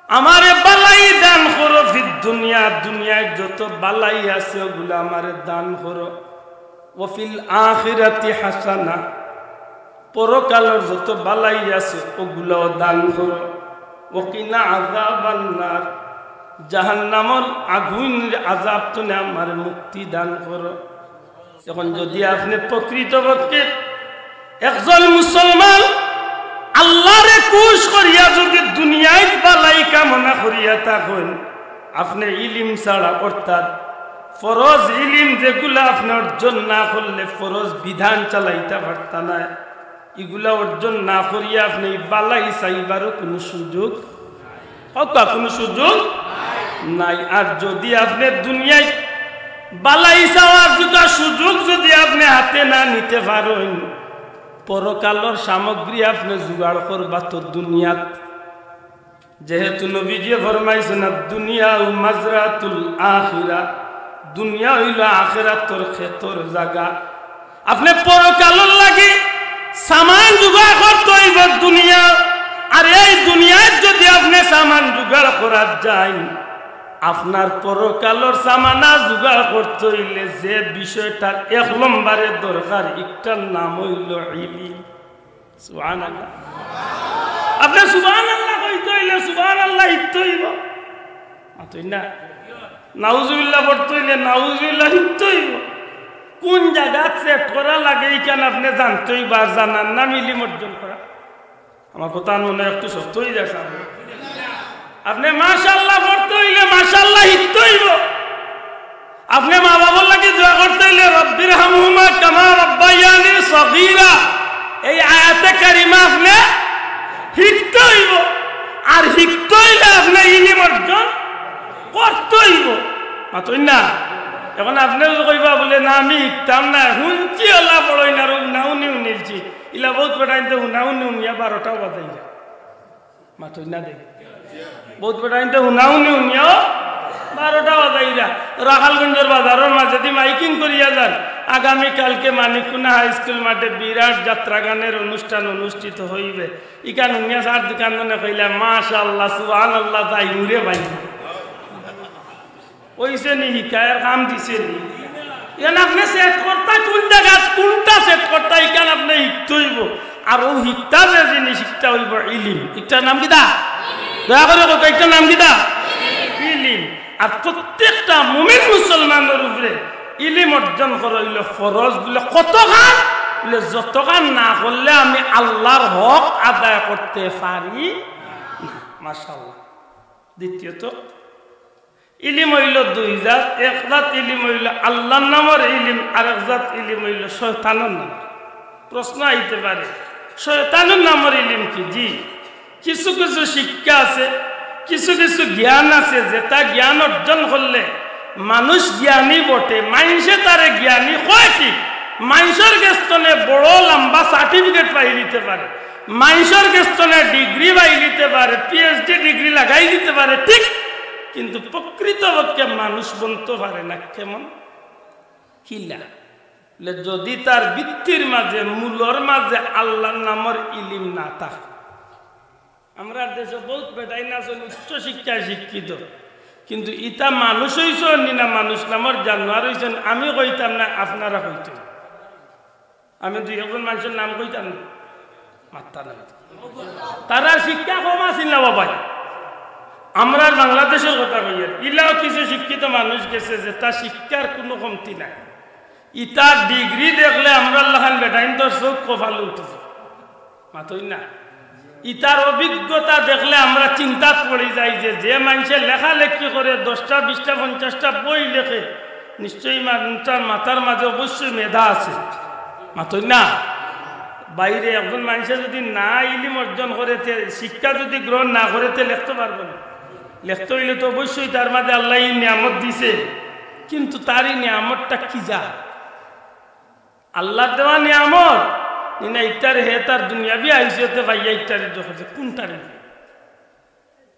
আমারে বালাই দান করো, ফিদ দুনিয়া, দুনিয়ার যত বালাই আছে ওগুলা আমারে দান করো, ওয়া ফিল আখিরাতি হাসানা, পরকালর যত বালাই আছে, অগুলাও দান করো। ওকিনা আযাবান নার, জাহান্নামর আগুইনর আযাব তনে আমারে মুক্তি দান করো। এখন যুদি আপনে প্রকৃতপক্ষে একজন মুসলমান আল্লারে খুশ করিয়া যুদি দুনিয়াত বালাই কামনা করিয়া থাকইন, আপনে ইলিম ছাড়া, অর্থাৎ ফরজ ইলিম যেগুলা আপনে অর্জন না করলে ফরজ বিধান চালাইতা পারতা নায়, ইগুলা অর্জন না করিয়া আপনে ই বালাই চাইবারও কুনু সুযোগ, হক্কা কুনু সুযোগ নাই। আর যুদি আপনে দুনিয়াত বালাই চাওয়ার দুটা সুযোগ যুদি আপনে হাতে না নিতে পারইন, পরকালর সামগ্রী আপনে জোগাড় করবা তো দুনিয়াত। যেহেতু নবীজিয়ে ফরমাইছইন, "আদ-দুনিয়া মাজরাতুল আখিরা", দুনিয়া অইলো আখিরাতর খেতর জাগা। আপনে পরকালর লাগি সামান জোগাড় করতে অইবো দুনিয়া। আর এই দুনিয়াত যুদি আপনে সামান জোগাড় করাত যাইন, আপনার পরকালর সামানা জোগাড় করতে অইলে যে বিষয়টার এক নম্বরে দরকার, ইটার নাম অইলো ইলিম। সুবহানাল্লাহ। আপনে সুবহানাল্লাহ কইতে অইলে সুবহানাল্লাহ হিকতে অইবো। মাতইন না? নাউজুবিল্লাহ পড়তে অইলে নাউজুবিল্লাহ হিকতে অইবো। কুন জাগাত সেট করা লাগে, ইখান আপনে জানতে অইবো, আর জানার নাম ইলিম অর্জন করা। আমার কথা মনে হয় একটু শক্ত অই যায়, সামনে। আপনে মাশাআল্লাহ পড়তে অইলে মাশাআল্লাহ হিকতে অইবো। আপনে মা-বাবার লাগি দোয়া করতে অইলে, "রব্বির হামহুমা কামা রব্বায়ানি সগীরা", এই আয়াতে কারিমা আপনে হিকতে অইবো। আর হিকতে অইলে আপনে ইলিম অর্জন করতে অইবো। মাতইন না? এখন আপনে যুদি কইবা বুলে, "না, আমি হিকতাম না, হুনছি অলা পড়ইন আর হুনাহুনি হুনিলছি", ইলা বউত বেটাইন্তে হুনাহুনি হুনিয়া বারোটা বাজাইরা। মাতইন না দেখি। বউত বেটাইন্তে হুনাহুনি হুনিয়াও বারোটা বাজাইরা। রাখালগঞ্জর বাজারর মাজেদি মাইকিং করিয়া যার, "আগামী কালকে মানিককুনা হাই স্কুল মাঠে বিরাট যাত্রা গানের অনুষ্ঠান অনুষ্ঠিত হইবে।" ইখান হুনিয়া সার দোকানদারে কইলা, "মাশাআল্লাহ, সুবহানাল্লাহ, যাইমুরে ভাই।" অইছে নি হিকায়র কাম দিছে নি? ইখান আপনে সেট করতা কুন জাগাত, কুনটা সেট করতা, ইখান আপনে হিকতে অইবো। আর অউ হিকতা যে জিনিস, ইটা অইবো ইলিম। ইটার নাম কিতা? দয়া করি কউক্কা, ইটার নাম কিতা? ইলিম। আর প্রত্যেকটা মুমিন মুসলমানর উপরে ইলিম অর্জন করা অইলো ফরজ। বুলে, "কতখান?" বুলে, "যতখান না করলে আমি আল্লার হক আদায় করতে পারি না।" মাশাআল্লাহ। দ্বিতীয়ত, ইলিম অইলো দুই জাত, এক জাত ইলিম অইলো আল্লার নামর ইলিম, আরেক জাত ইলিম অইলো শয়তানর নাম। প্রশ্ন আইতে পারে, শয়তানর নামর ইলিম কি? জি, কিছু কিছু শিক্ষা আছে, কিছু কিছু জ্ঞান আছে, যেটা জ্ঞান অর্জন করলে মানুষ জ্ঞানী বটে, মাইনষে তারে জ্ঞানী কয় ঠিক, মাইনষর গেছ থনে বড় লম্বা সার্টিফিকেট পাইলিতে পারে, মাইনষর গেছ থনে ডিগ্রি পাইলিতে পারে, পিএইচডি ডিগ্রি লাগাইলিতে পারে, ঠিক, কিন্তু প্রকৃতপক্ষে মানুষ বনতো পারে না। কেমন? কিলা? বুলে, যদি তার ভিত্তির মাজে, মূলর মাজে আল্লার নামর ইলিম না থাকে। আমরার দেশো বউত বেটাইন আছইন উচ্চ শিক্ষায় শিক্ষিত, কিন্তু ইতা মানুষ অইছইন নি না মানুষ নামর জানোয়ার অইছইন, আমি কইতাম না, আপনারা কইতা। আমি দুই একজন মানষর নাম কইতাম না, মাততা নায়। তারার শিক্ষা কম আছিল না বাবা। আমরার বাংলাদেশর কথা কইয়ার, ইলাও কিছু শিক্ষিত মানুষ গেছে যেটা শিক্ষার কুনু কমতি নাই। ইতার ডিগ্রি দেখলে আমরার লাখান বেটাইন্তর চউখ কপালো উঠি যায়। মাতইন না? ইতার অভিজ্ঞতা দেখলে আমরা চিন্তাত পড়ি যাই যে, যে মানষে লেখালেখি করে, দশটা, বিশটা, পঞ্চাশটা বই লেখে, নিশ্চয়ই মা-, তার মাথার মাজে অবশ্যই মেধা আছে। মাতইন না? বাইরে একজন মানষে যদি না ইলিম অর্জন করে, তে শিক্ষা যদি গ্রহণ না করে, তে লেখতো পারবো না। লেখতো অইলে তো অবশ্যই তার মাজে আল্লায় ই নিয়ামত দিছে, কিন্তু তার ই নিয়ামতটা কি জাত? আল্লার দেওয়া নিয়ামত নি না ইটারে হে তার দুনিয়াবি আইসিওতে পাইয়া ইটারে জোর করছে, কুনটারে?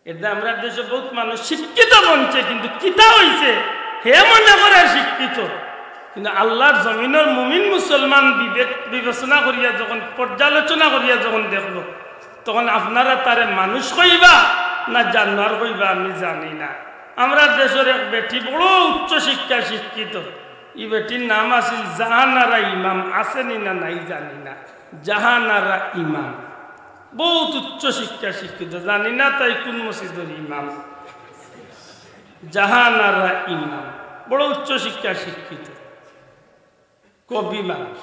এরদায় আমরার দেশো বউত মানুষ শিক্ষিত বনছে, কিন্তু কিতা অইছে? হে মনে করে শিক্ষিত, কিন্তু আল্লার জমিনর মুমিন মুসলমান বিবেক বিবেচনা করিয়া যখন, পর্যালোচনা করিয়া যখন দেখবো, তখন আপনারা তারে মানুষ কইবা না জানোয়ার কইবা, আমি জানি না। আমরার দেশর এক বেটি বড় উচ্চ শিক্ষায় শিক্ষিত, ই বেটির নাম আছিল জাহানারা ইমাম, আছে নি না নাই জানি না। জাহানারা ইমাম, বহুত উচ্চ শিক্ষা শিক্ষিত, জানি না তাই কোন মসজিদর ইমাম। জাহানারা ইমাম, বড় উচ্চ শিক্ষা শিক্ষিত, কবি মানুষ।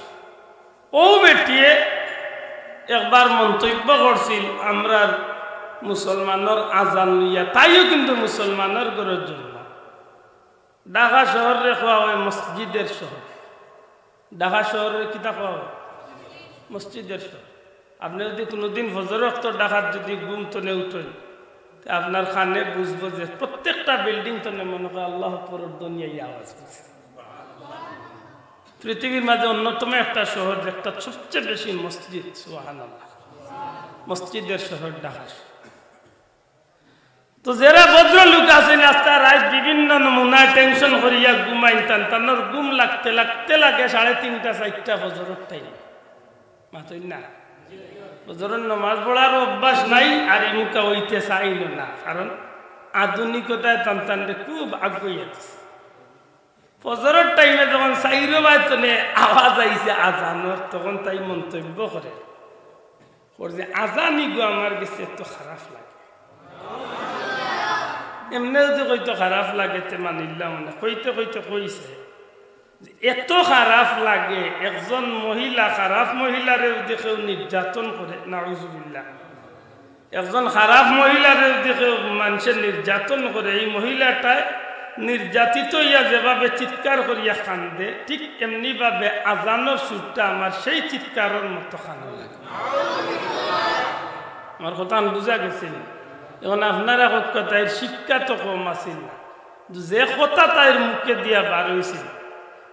অউ বেটিয়ে একবার মন্তব্য করছিল, আমরার মুসলমানর আজান লইয়া, তাইও কিন্তু মুসলমানর ঘরর জন্য। ঢাকা শহররে কওয়া অয় মসজিদের শহর। ঢাকা শহররে কিতা কওয়া অয়? মসজিদের শহর। আপনে যুদি কুনুদিন ফজর ওয়াক্ত ঢাকাত যুদি ঘুম তনে উঠইন, তে আপনার কানে বুঝবো যে প্রত্যেকটা building তনে মনো কয় আল্লাহু আকবরর ধ্বনি আইয়া আওয়াজ করছে। পৃথিবীর মাঝে অন্যতম একটা শহর, যেটা সবচেয়ে বেশি মসজিদ, সুবহানাল্লাহ, মসজিদের শহর ঢাকা শহর। তো যেরা ভদ্রলোক আছইন, আস্তা রাইত বিভিন্ন নমুনায় tension করিয়া ঘুমাইন, তান তানর ঘুম লাগতে লাগতে লাগে সাড়ে তিনটা, চাইরটা ফজরর time। মাতইন না? ফজরর নমাজ পড়ার অভ্যাস নাই, আর ইমুকা অইতে চাইল না, কারণ আধুনিকতায় তান তানরে খুব আগুয়াইয়া দিছে। ফজরর time-এ যখন চাইরো বায় তনে আওয়াজ আইছে আজানর, তখন তাই মন্তব্য করে, কর যে, "আজান ইগু আমার গেছে এত খারাপ লাগে।" এমনে যুদি কইতো খারাপ লাগে, তে মানিলাম না। কইতে কইতে কইছে যে, "এত খারাপ লাগে, একজন মহিলা খারাপ মহিলারে যুদি কেউ নির্যাতন করে, নাউজুবিল্লাহ।" একজন খারাপ মহিলারে যুদি কেউ মানষে নির্যাতন করে, এই মহিলাটায় নির্যাতিত অইয়া যেভাবে চিৎকার করিয়া কান্দে, ঠিক এমনিভাবে আজানর সুরটা আমার সেই চিৎকারর মতো কানো লাগে। আমার কথা বুঝা গেছে নি? এখন আপনারা কউক্কা, তাইর শিক্ষা তো কম আছিল না, কিন্তু যে কথা তাইর মুখে দিয়া বার অইছিল,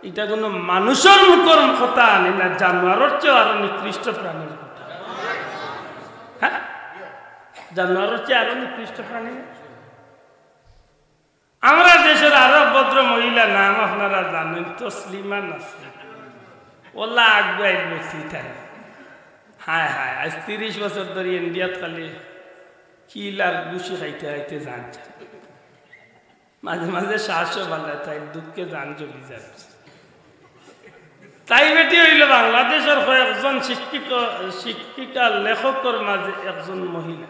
ইটা কুনু মানুষর মুখর কথা আনি না, জানোয়ারর চেয়েও আরো নিকৃষ্ট প্রাণীর কথা। হ্যাঁ, জানোয়ারর চেয়ে আরো নিকৃষ্ট প্রাণী না? আমরার দেশর আরো ভদ্র মহিলা, নাম আপনারা জানইন, তসলিমা নাসরিন। ওলা আগুয়াইল বেশি তাই। হায় হায়, আইজ তিরিশ বছর ধরি ইন্ডিয়াত খালি কিল আর ঘুষি খাইতে খাইতে জান যায়। মাঝে মাঝে শ্বাসও বালায়, তাইর দুঃখে জান জ্বলি যায়। তাই বেটি অইলো বাংলাদেশর কয়েকজন শিক্ষিক, শিক্ষিকা, লেখকর মাঝে একজন মহিলা,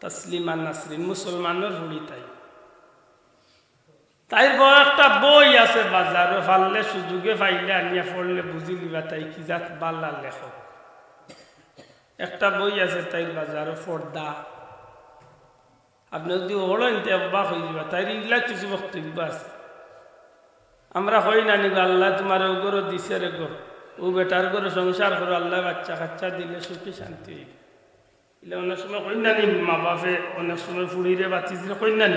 তসলিমা নাসরিন, মুসলমানর ফুড়ি তাই। তাইর বড় একটা বই আছে বাজারো, পারলে সুযোগে পাইলে আনিয়া পড়লে বুঝিলিবা তাই কি জাত বালা লেখক। একটা বই আছে তাইর বাজারো, পর্দা। আপনে যুদি পড়ইন, তে অবাক অইযিবা। তাইর ইলা কিছু বক্তব্য আছে। আমরা কই না নি গো, "আল্লায় তুমারে অউ ঘরো দিছে রে গো, অউ বেটার ঘরো সংসার করো, আল্লায় বাচ্চা কাচ্চা দিলে সুখী শান্তি অইবে।" ইলা অনেক সময় কই না নি, মা বাপে অনেক সময় ফুড়িরে বাতিজিরে কই না নি।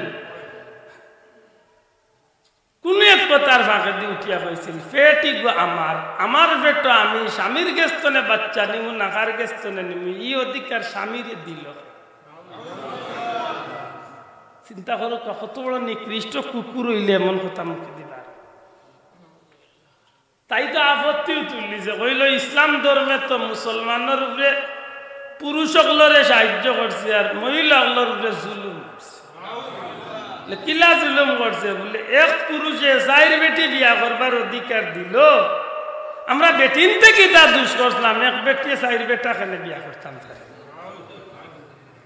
কুনু এক কথার ফাঁকেদি উঠিয়া কইছিল, "পেট ইগু আমার, আমার পেটো আমি, স্বামীর গেছ তনে বাচ্চা নিমু, না কার গেছ তনে নিমু, ই অধিকার স্বামীরে দিল।" চিন্তা করো, কত বড় নিকৃষ্ট কুকুর অইলে এমন কথা মুখে দিবার। তাই তো আপত্তিও তুললিছে, কইলো, "ইসলাম ধর্মে তো মুসলমানর উপরে পুরুষ অকলরে সাহায্য করছে, আর মহিলা অকলর উপরে জুলুম করছে।" বলে, "কিলা জুলুম করছে?" বলে, "এক পুরুষে চাইর বেটি বিয়া করবার অধিকার দিল, আমরা বেটিন্তে কিতা দুষ করছিলাম, এক বেটিয়ে চাইর বেটা কেনে বিয়া করতাম তারে?"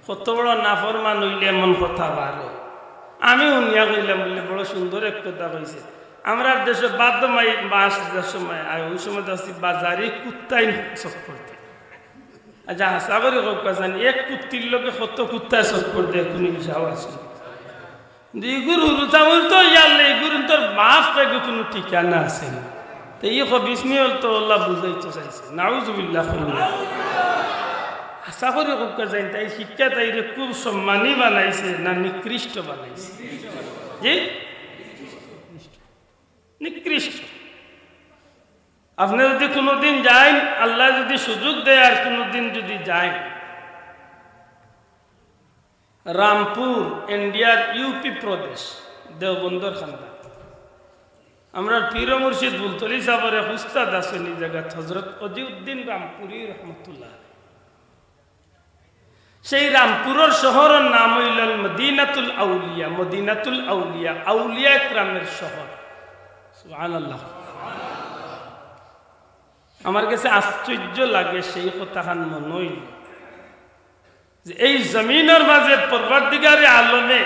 কত বড় নাফরমান অইলে এমন কথা বারো। আমি হুনিয়া কইলাম, বলে, "বড় সুন্দর এক কথা কইছে।" আমরার দেশো বাদ মাই মাস যে সময় আয়, অউ সময় দেখছি বাজারি কুত্তায় চক্কর দেয়। আচ্ছা, হাছা করি কউক্কা চাইন, এক কুত্তির লগে কত কুত্তায় চক্কর দেয়, কুনু হিসাব আছে? কিন্তু ইগুর হুরুতামুর তো ইয়ার লে, ইগুর তোর বাপ থাকি কুনু ঠিকানা আছে না। তে ই খবিস নিয়ে তো আল্লাহ বুঝাইতো চাইছে। নাউজুবিল্লাহ কইলা। হাছা করি কউক্কা চাইন, তাই শিক্ষা তাইরে খুব সম্মানী বানাইছে না নিকৃষ্ট বানাইছে? জি? নিকৃষ্ট। আপনে যুদি কুনুদিন যাইন, আল্লায় যুদি সুযোগ দেয় আর কুনুদিন যুদি যাইন, রামপুর, ইন্ডিয়ার ইউপি প্রদেশ, দেওবন্দর খান্দান। আমরার পীর মুর্শিদ ফুলতলি সাবর এক উস্তাদ আছইন ই জাগাত, হজরত অজিউদ্দিন রামপুরী রহমতুল্লাহ। সেই রামপুরর শহরর নাম অইল মদিনাতুল আউলিয়া, মদিনাতুল আউলিয়া, আউলিয়া একরামের শহর। সুবহানাল্লাহ। আমার গেছে আশ্চর্য লাগে সেই কথাখান মনো অইল যে এই জমিনর মাঝে পরওয়ারদিগারে আলমে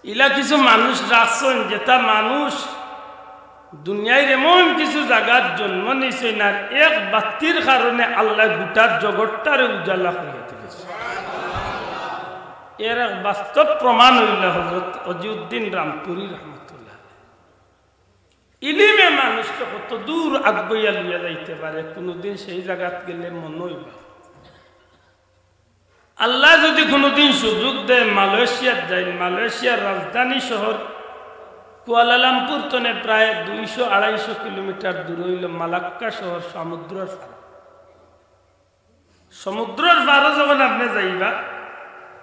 ইলা কিছু মানুষ রাখছইন, যেটা মানুষ দুনিয়ার এমন কিছু জাগাত জন্ম নিছইন, আর এক বাতির কারণে আল্লায় গোটা জগৎটারে উজালা করিয়া দিলাইছে। এর এক বাস্তব প্রমাণ অইল হযরত অজিউদ্দিন রামপুরী রহমতুল্লাহ। ইলিমে মানুষরে কত দূর আগুয়াইয়া লইয়া যাইতে পারে, কুনুদিন সেই জাগাত গেলে মনো অইবা। আল্লায় যুদি কুনুদিন সুযোগ দেয়, মালয়েশিয়াত যাইন, মালয়েশিয়ার রাজধানী শহর কুয়ালালামপুর তনে প্রায় দুইশো আড়াইশো কিলোমিটার দূর অইল মালাক্কা শহর, সমুদ্রর পার। সমুদ্রর পারো যখন আপনে যাইবা,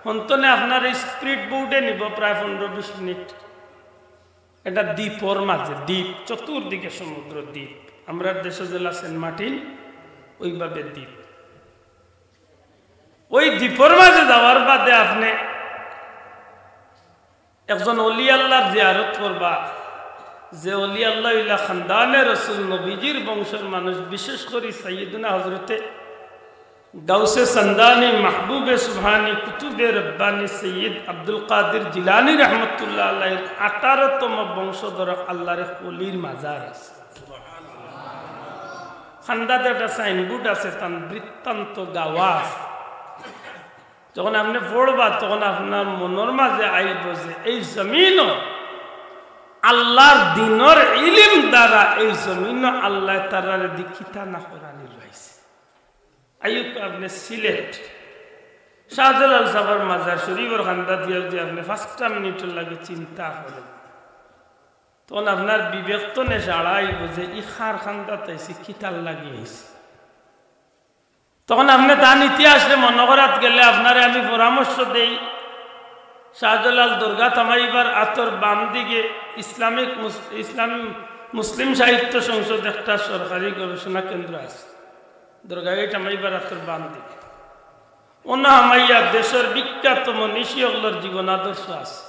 হন্তনে আপনার এই স্পিড বোটে নিব প্রায় পনেরো বিশ মিনিট। এটা দ্বীপর মাঝে, দ্বীপ, চতুর্দিকে সমুদ্র দ্বীপ। আমরার দেশো যেলা সেন্ট মার্টিন, ওইভাবে দ্বীপ। ওই দ্বীপর মাঝে যাওয়ার বাদে আপনে একজন অলি আল্লাহর জিয়ারত করবা, যে অলি আল্লাহ অইলা খান্দানে রসুল, নবীজির বংশর মানুষ, বিশেষ করি সাইয়্যিদুনা হযরতে গাউসে সান্দানি, মাহবুবে সুবহানি, কুতুবে রব্বানি সৈয়দ আব্দুল কাদির জিলানী রহমতুল্লাহ আলাইহির আঠারোতম বংশধর আল্লাহর এক অলির মাজার আছে। খান্দাত একটা সাইনবোর্ড আছে, তান বৃত্তান্ত গাওয়া আছে। যখন আপনে পড়বা, তখন আপনার মনর মাঝে আইব যে এই জমিনও আল্লাহর দ্বীনর ইলিম দ্বারা এই জমিনও আল্লায় তারারে দি কিতা না করানি রইছে। আইউক আপনে সিলেট শাহজালাল সাবর মাজার শরীফর খান্দা দিয়া যুদি আপনে পাঁচটা মিনিটর লাগি চিন্তা করেন, তখন আপনার বিবেক তনে সাড়া আইব যে ই কার খান্দাত আইছি, কিতার লাগি আইছি। তখন আপনে তান ইতিহাসরে মনো করাত গেলে আপনারে আমি পরামর্শ দেই, শাহজালাল দরগাত হামাইবার আতর বাম দিকে ইসলামিক মুস-, ইসলাম মুসলিম সাহিত্য সংসদ একটা সরকারি গবেষণা কেন্দ্র আছে। দরগা গেইট হামাইবার আতর বাম দিকে। অনো হামাইয়া দেশর বিখ্যাত মনীষী অকলর জীবন আদর্শ আছে।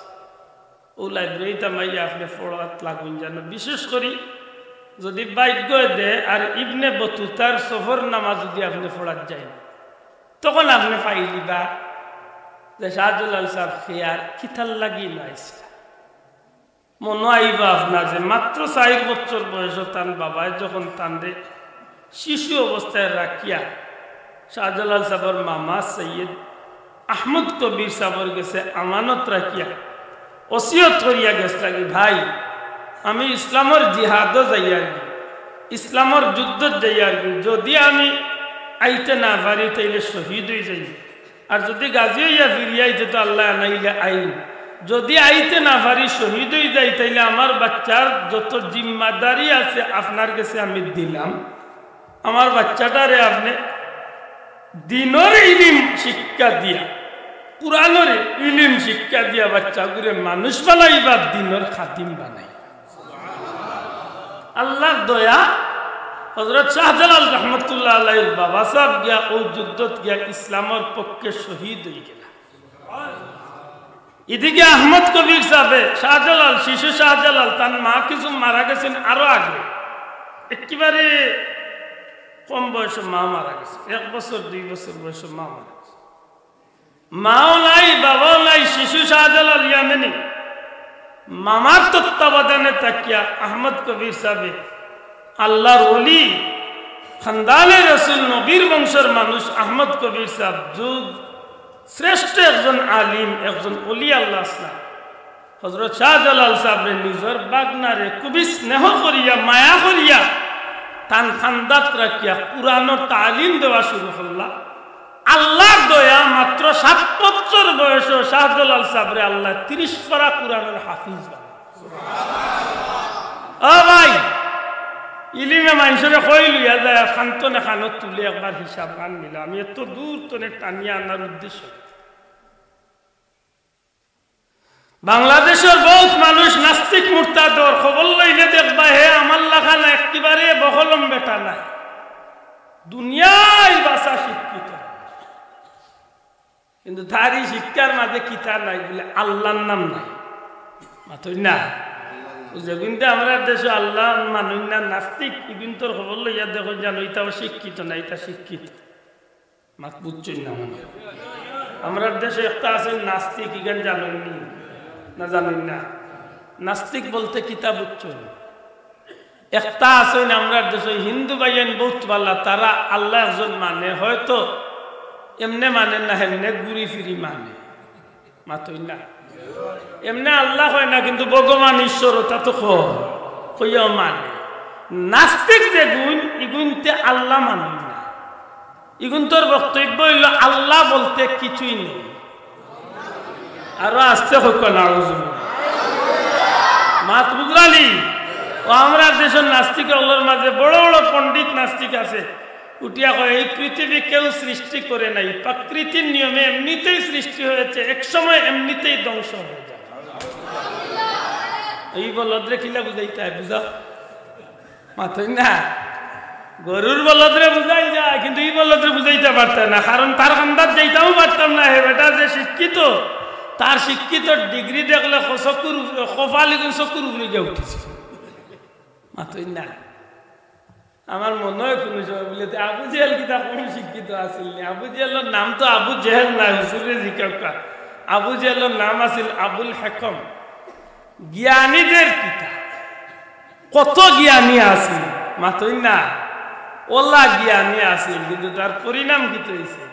ও লাইব্রেরিত হামাইয়া আপনে পড়াত লাগুন যানো। বিশেষ করি যুদি ভাগ্য দে আর ইবনে বতুতার সফরনামা যুদি আপনে পড়াত যাইন, তখন আপনে পাইলিবা যে শাহজালাল সাব কে আর কিতার লাগি না আইছলা। মনো আইবা আপনার যে মাত্র চাইর বছর বয়সো তান বাবায় যখন তানরে শিশু অবস্থায় রাখিয়া শাহজালাল সাবর মামা সৈয়দ আহমদ কবির সাবর গেছে আমানত রাখিয়া ওসিয়ত করিয়া গেছলা কি, "ভাই, আমি ইসলামর জিহাদো যাইয়ার গি, ইসলামর যুদ্ধত যাইয়ার গি, যুদি আমি আইতে না পারি তাইলে শহীদ অই যাইমু।" আর যুদি গাজী অইয়া ফিরিয়া আইতে তো আল্লায় আনাইলে আইমু, যুদি আইতে না পারি শহীদ অই যাই, তাইলে আমার বাচ্চার যত জিম্মাদারি আছে আপনার গেছে আমি দিলাম। আমার বাচ্চাটারে আপনে দ্বীনর ইলিম শিক্ষা দিয়া, কুরআনর ইলিম শিক্ষা দিয়া বাচ্চাগুরে মানুষ বানাইবা, দ্বীনর খাদিম বানাইবা। আল্লাহর দয়া, হযরত শাহজালাল রহমতুল্লাহ আলাইহির বাবা সাব গিয়া অউ যুদ্ধত গিয়া ইসলামর পক্ষে শহীদ অই গেলা। ইদিকে আহমদ কবির সাবে, শাহজালাল, শিশু শাহজালাল, তান মা কিছু মারা গেছইন আরো আগে, একেবারে কম বয়সে মা মারা গেছে, এক বছর দুই বছর বয়সে মা মারা গেছে। মাও নাই, বাবাও নাই, শিশু শাহজালাল ইয়ামেনি। মামার তত্ত্বাবধানে থাকিয়া আহমদ কবির সাবে, আল্লাহর ওলি, খান্দানে রসুল, নবীর বংশর মানুষ আহমদ কবির সাব যুগ শ্রেষ্ঠ একজন আলিম, একজন ওলি আল্লাহ আছলা। হযরত শাহজালাল সাবরে নিজর বাগনারে খুবই স্নেহ করিয়া, মায়া করিয়া, তান খান্দাত রাখিয়া কুরআনর তালিম দেওয়া শুরু করলা। আল্লাহর দয়া, মাত্র সাত বছর বয়সো শাহজালাল সাবরে আল্লায় তিরিশ পারা কুরআনর হাফিজ বানাইলা। ও ভাই, ইলিমে মানষরে কই লইয়া যায়, আর খান তনে খানো তুলে একবার হিসাব খান মিলা। আমি এত দূর তনে টানিয়া আনার উদ্দেশ্য। বাংলাদেশর বউত মানুষ নাস্তিক মুরতাদর, খবর লইলে দেখবা হে আমার লাখান একেবারে বকলম বেটা নায়, দুনিয়ার ভাষা শিক্ষিত, কিন্তু তার ই শিক্ষার মাঝে কিতা নাই বুলে আল্লাহর নাম নাই। মাতইন না? যেগুইনতে আমরার দেশো আল্লাহ মানইন না, নাস্তিক, ইগুইনতর খবর লইয়া দেখো, জানো, ইতা শিক্ষিত না, ইতা শিক্ষিত। মাত বুঝছইন না মনে হয়। আমরার দেশো একটা আছে নাস্তিক, ইখান জানইন নি? না, জানইন না। নাস্তিক বলতে কিতা বুঝছইন? একটা আছইন আমরার দেশো হিন্দু ভাইয়াইন বউত ভালা, তারা আল্লাহ একজন মানে, হয়তো এমনে মানে না, এমনে ঘুরি ফিরি মানে। মাতইন না। এমনে আল্লাহ কয় না, কিন্তু ভগবান ঈশ্বর ওটা তো কয়, কইয়াও মানে। নাস্তিক যেগুইন, ইগুইনতে আল্লাহ মানইন না। ইগুইনতর বক্তব্য অইলো আল্লাহ বলতে কিছুই নেই। আরো আস্তে কউক্কা, নাউজুবিল্লাহ। মাত বুঝলানি? ও, আমরার দেশর নাস্তিক অকলর মাঝে বড় বড় পণ্ডিত নাস্তিক আছে, উঠিয়া কয়, "এই পৃথিবী কেউ সৃষ্টি করে নাই, প্রকৃতির নিয়মে এমনিতেই সৃষ্টি হয়েছে, এক সময় এমনিতেই ধ্বংস হয়ে যাবে।" ই বলদরে কিলা বুঝাইতায়, বুঝাও। মাতইন না। গরুর বলদরে বুঝাই যায়, কিন্তু ই বলদরে বুঝাইতা পারতায় না, কারণ তার কান্দাত যাইতাও পারতাম না। হে বেটা যে শিক্ষিত, তার শিক্ষিত ডিগ্রি দেখলে খ-, চকুর উপরে, কপাল ইগুন চকুর উপরে গিয়া উঠিছে। মাতইন না। আমার মনো অয় কুনু সময় বুলে, "তে আবু জেহেল কিতা কম শিক্ষিত আছিল নি? আবু জেহেলর নাম তো আবু জেহেল নায়, হুজুররে জিকাউক্কা।" আবু জেহেলর নাম আছিল আবুল হেকম, জ্ঞানীদের পিতা। কত জ্ঞানী আছিল, মাতইন না। অলা জ্ঞানী আছিল, কিন্তু তার পরিণাম কিতা অইছে?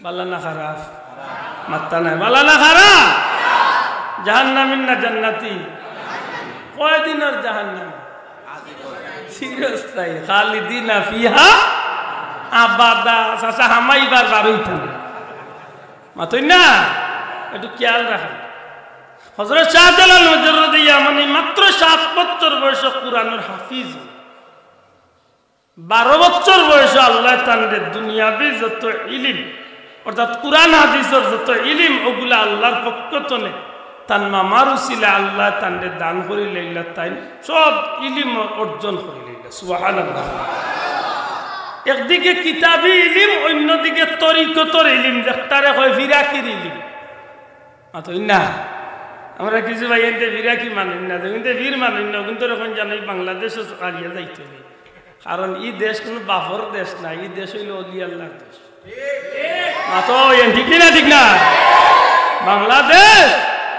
ভালা না খারাপ? মাত্তা নাই। ভালা না খারাপ? জাহান্নামী না জান্নাতি? কয়দিনর জাহান্নাম? চিরস্থায়ী। খালিদিনা ফিহা আবাদা। চাচা, হামাইবার বারইতা না। মাতইন না? একটু খেয়াল রাখইন। হযরত শাহজালাল মুজাররদে ইয়ামানি মাত্র সাত বছর বয়সো কুরআনর হাফিজ। বারো বছর বয়সো আল্লায় তানরে দুনিয়াবি যত ইলিম, অর্থাৎ কুরআন হাদিসর যত ইলিম, ওগুলা আল্লার পক্ষ তনে তান মামার উসিলায় আল্লায় তানরে দান করিলাইলা, তাইন সব ইলিম অর্জন করিলাইলা। সুবহানাল্লাহ। একদিকে কিতাবি ইলিম, অইন্যদিকে তরিকতর ইলিম, যেটারে কয় ফিরাকির ইলিম। মাতইন না। আমরা কিছু ভাইয়াইন্তে ফিরাকি মানইন না, যেগুইন্তে ফির মানইন না, অগুইন্তর অখন জানো ই বাংলাদেশো হারিয়া যাইতে অইবো। কারণ ই দেশ কুনু বাফর দেশ না, ই দেশ অইলো অলি আল্লার দেশ। মাতো, এন ঠিক নি না, ঠিক না? বাংলাদেশ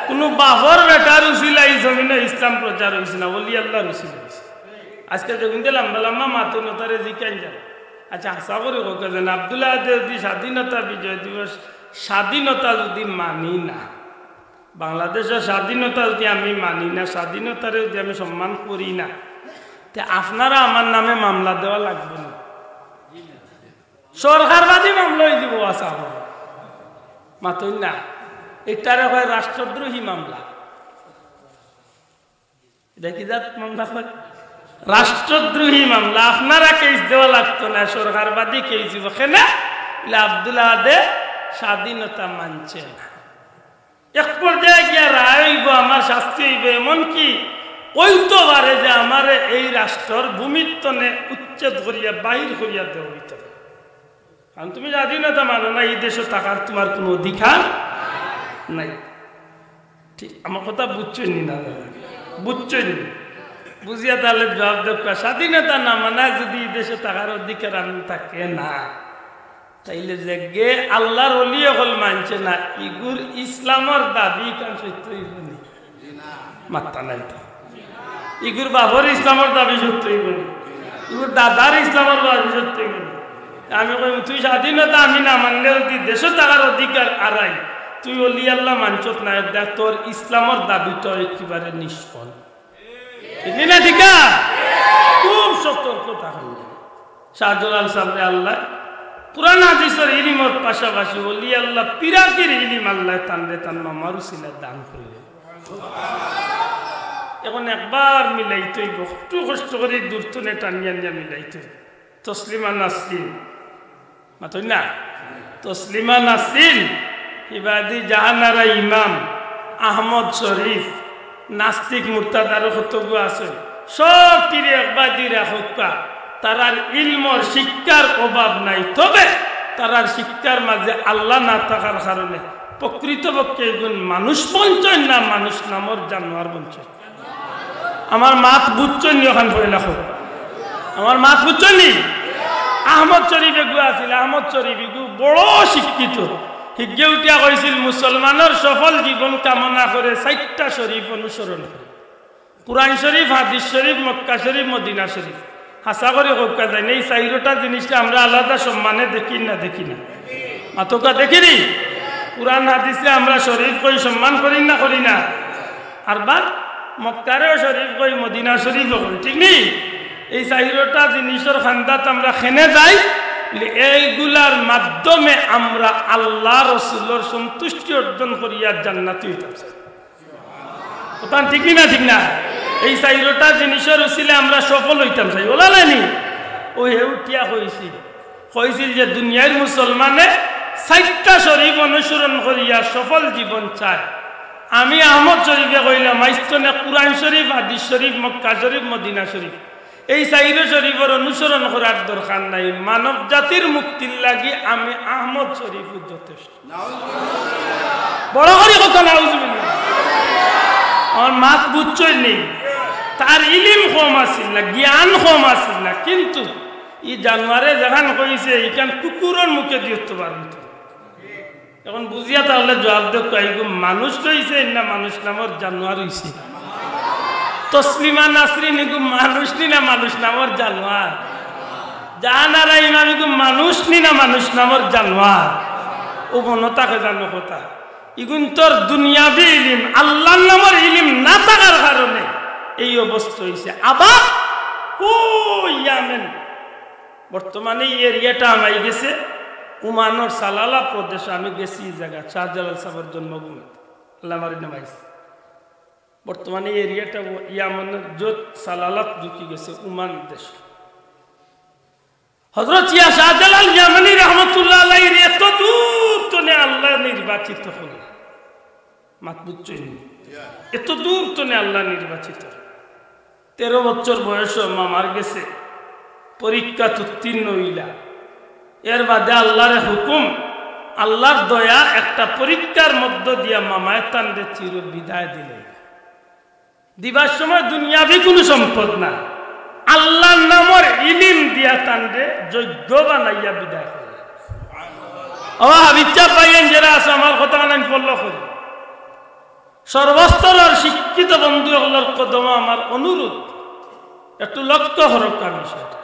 কুনু বাফর বেটার উসিলায় ই জমিনো ইসলাম প্রচার অইছে না, অলি আল্লার উসিলায় অইছে। আজকে যেগুইন্তে লাম্বা লাম্বা মাতইন, অতারে জিকাইন যাও। আচ্ছা, হাছা করি কউক্কা যেন, আব্দুল আহাদে যুদি স্বাধীনতা বিজয় দিবস, স্বাধীনতা যুদি মানি না, বাংলাদেশর স্বাধীনতা যুদি আমি মানি না, স্বাধীনতারে যুদি আমি সম্মান করি না, তে আপনারা আমার নামে মামলা দেওয়া লাগবো না। সরকারবাদী মামলা অইযিবো, আচ্ছা, মাতইন না, ইটারে কয় রাষ্ট্রদ্রোহী মামলা। ইটা কি জাত মামলা কয়? রাষ্ট্রদ্রোহী মামলা। আপনারা কেস দেওয়া লাগতো না, সরকারবাদী কেস দিবো। কেনে? বলে আব্দুল আহাদে স্বাধীনতা মানছে না। এক পর্যায়ে গিয়া রায় অইবো, আমার শাস্তি অইবো, এমনকি অইতো পারে যে আমারে এই রাষ্ট্রর ভূমির তনে উচ্ছেদ করিয়া বাইর করিয়া দেওয়া অইতো পারে। কারণ তুমি স্বাধীনতা মানো না, ই দেশো থাকার তুমার কুনু অধিকার নাই। ঠিক, আমার কথা বুঝছইন নি না? বুঝছইন নি? বুঝিয়া তাইলে জুয়াব দেউক্কা, স্বাধীনতা না মানায় যুদি ই দেশো থাকার অধিকার আমি থাকে না, তাইলে যেগিয়ে আল্লার অলি অকল মানছে না, ইগুর ইসলামর দাবি ইখান সত্য অইবো নি? মাত্তা নাই তো। ইগুর বাফর ইসলামর দাবি সত্য অইবো নি? ইগুর দাদার ইসলামর দাবি সত্য অইবো নি? আমি কইমু, তুই স্বাধীনতা আমি না মানলে যুদি দেশো থাকার অধিকার আরাই, তুই অলি আল্লা মানছত না, এর দ্বারা তোর ইসলামর দাবিটা একেবারে নিষ্ফল। ঠিক নি না? ঠিক না? খুব সতর্ক থাকইন। শাহজালাল সাবরে আল্লায় কুরআন হাদিসর ইলিমর পাশাপাশি অলি আল্লা পিরাকির ইলিম আল্লায় তানরে তান মামার উসিলায় দান করিলা। অখন একবার মিলাইতে অইবো, একটু কষ্ট করি দূর তনে টানিয়া আনিয়া মিলাইতে অইবো। তসলিমা নাসরিন, মাতইন না? তসলিমা নাসরিন, ইবাদি জাহানারা ইমাম, আহমদ শরীফ, নাস্তিক মুর্তাদ আরো কতগু আছে, সবটিরে একবাদি রাখউক্কা। তারার ইলমর শিক্ষার অভাব নাই, তবে তারার শিক্ষার মাঝে আল্লা না থাকার কারণে প্রকৃতপক্ষে এগুন মানুষ বনছইন না, মানুষ নামর জানোয়ার বনছইন। আমার মাত বুঝছইন নি? অখান পয়লা কউক্কা। আমার মাত বুঝছইন নি? আহমদ শরীফ এগু আছিল, আহমদ শরীফ এগু বড় শিক্ষিত। হিগে উঠিয়া কইছিল, মুসলমানর সফল জীবন কামনা করে চাইরটা শরীফ অনুসরণ করে। কুরআন শরীফ, হাদিস শরীফ, মক্কা শরীফ, মদিনা শরীফ। হাছা করি কউক্কা যাইন, এই চাইরোটা জিনিসরে আমরা আলাদা সম্মানে দেখি না, দেখি না? মাতউক্কা, দেখি নি? কুরআন হাদিসরে আমরা শরীফ কই, সম্মান করি না, করি না? আর বাদ মক্কারেও শরীফ কই, মদিনা শরীফও কই, ঠিক নি? এই চাইরোটা জিনিসর কান্দাত আমরা কেনে যাই, এইগুলার মাধ্যমে আমরা আল্লাহ রসুলর সন্তুষ্টি অর্জন করিয়া জান্নাতি অইতাম চাই। কথা ঠিক নি না, ঠিক না? এই চাইরোটা জিনিসর উছিলায় আমরা সফল অইতাম চাই, অলা নায় নি? অউ হে উঠিয়া কইছিল, কইছিল যে দুনিয়ার মুসলমানে চাইরটা শরীফ অনুসরণ করিয়া সফল জীবন চায়। আমি আহমদ শরীফে কইলাম, আইজ থনে কুরআন শরীফ, হাদিস শরীফ, মক্কা শরীফ, মদিনা শরীফ, এই চাইরো শরীফর অনুসরণ করার দরকার নাই। মানব জাতির মুক্তির লাগি আমি আহমদ শরীফউ যথেষ্ট। বড় করি কউক্কা, নাউজুবিল্লাহ। আমার মাত বুঝছইন নি? তার ইলিম কম আছিল না, জ্ঞান কম আছিল না, কিন্তু ই জানোয়ারে যেখান কইছে, ইখান কুকুরর মুখেদি তো বার অইতো। অখন বুঝিয়া তাইলে জুয়াব দেউক্কা, ইগু মানুষ রইছে না মানুষ নামর জানোয়ার অইছে? তসলিমা নাসরিন ইগু মানুষ নি না মানুষ নামর জানোয়ার? জাহানারা ইমাম ইগু মানুষ নি না মানুষ নামর জানোয়ার? অউ মনো থাকে জানো কথা। ইগুইন্তর দুনিয়াবি ইলিম, আল্লাহর নামর ইলিম না থাকার কারণে এই অবস্থা অইছে। আবার অউ ইয়ামেন, বর্তমানে এই এরিয়াটা হামাই গেছে ওমানর সালালা প্রদেশ। আমি গেছি ই জাগাত, শাহজালাল সাবর জন্মভূমি, আল্লাহ মারি নামাইছে। বর্তমানে এই এরিয়াটা অউ ইয়ামনর যত সালালাত ঢুকি গেছে ওমান দেশ। হযরত ইয়া শাহজালাল ইয়ামানি রহমতুল্লাহ আলাইহির এত দূর তনে আল্লাহ নির্বাচিত করলা। মাত বুঝছইন নি? এত দূর তনে আল্লাহ নির্বাচিত। তেরো বছর বয়সো মামার গেছে পরীক্ষাত উত্তীর্ণ অইলা। এর বাদে আল্লাহর হুকুম, আল্লাহর দয়া, একটা পরীক্ষার মধ্য দিয়া মামায় তানরে চির বিদায় দিলে। দিবার সময় দুনিয়াবি কুনু সম্পদ না, আল্লাহর নামর ইলিম দিয়া তানরে যোগ্য বানাইয়া বিদায় করলা। ও হাফিজ সাব ভাইয়াইন যেরা আছো, আমার কথা খান আমি follow করি। সর্বস্তরর শিক্ষিত বন্ধু অকলর কদমো আমার অনুরোধ, একটু লক্ষ্য করউক্কা বিষয়টা।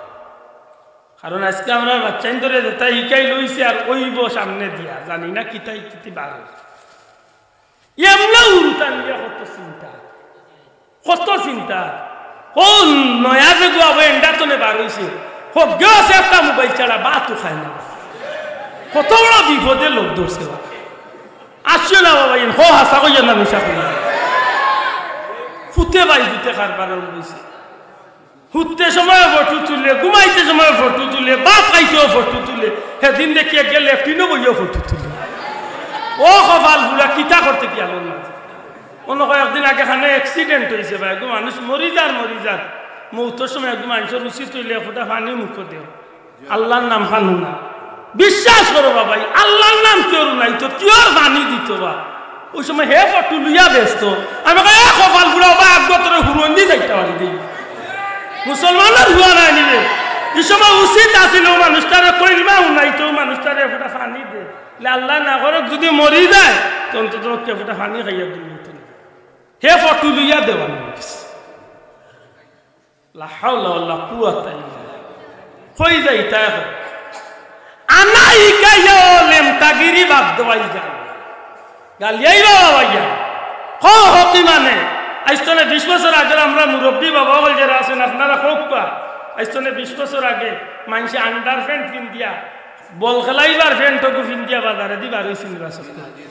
কারণ আইজকে আমরার বাচ্চাইন্তরে যেতা হিকাইল অইছে আর অইবো সামনে দিয়া, জানি না কিতা কিতা বার অইছে। এমনে উল্টা নিয়া কত চিন্তা, কত চিন্তা। অউ নয়া যেগু আবো এন্ডা তনে বার অইছে, হগেও আছে একটা মোবাইল ছাড়া ভাতও খায় না। কত বড় বিপদে লোক ধরছে বা। আসিও না বাবা, ইন হো হাছা কইয়া না মিছা কইয়া। ফুতে বাই ফুতে কারবার আরম্ভ অইছে। হুততে সময় ফটো তুলে, ঘুমাইতে সময় ফটো তুলে, ভাত খাইতেও ফটো তুলে, হেদিন দেখি একে লেফটিনো বইয়াও ফটো তুলে। ও কপাল পুড়া, কিতা করতে কি আলোর মাঝে? মনো কয় একদিন আগে খানে accident অইছে বা, এগু মানুষ মরি যার, মরি যার। মৌতর সময় এগু মানুষর উচিত অইলে এক ফুটা পানি মুখো দেও। আল্লাহর নাম খান হুনা। বিশ্বাস করো বাবাই, আল্লাহর নাম কেউর নাই তো কিওর পানি দিত বা? অউ সময় হে ফটো লইয়া ব্যস্ত। আমি কই, "এ কপাল পুড়া বা, আগ তোরে হুরুন্দি যাইতে পারি দেই।" মুসলমানর হুয়া নাই নিবে। ই সময় উচিত আছিল অউ মানুষটারে কইলমা হুনাইতো, অউ মানুষটারে এক ফুটা পানি দে। লে আল্লাহ না করউক যুদি মরি যায়, তো অন্তত পক্ষে এক ফুটা পানি খাইয়া দিল। হে ফটো লইয়া দেওয়া নিয়ে গেছে। লা হাওলা ওয়ালা কুওয়াতা ইল্লা বিল্লাহ। কই যাইতা অখন? আনা হিকাইয়া ও লেমটাগিরি বাদ দেওয়াই যায়। গালিয়াই বাবা ভাইয়া। ক হকি মানে? আইজ তনে বিশ বছর আগের আমরা মুরব্বী বাবা অকল যেরা আছেন, আপনারা কউক্কা। আইজ তনে বিশ বছর আগে মানষে আন্ডারপ্যান্ট পিন্দিয়া বল খেলাইবার প্যান্ট অগু পিন্দিয়া বাজারেদি বার অইছিল বা সত্যি?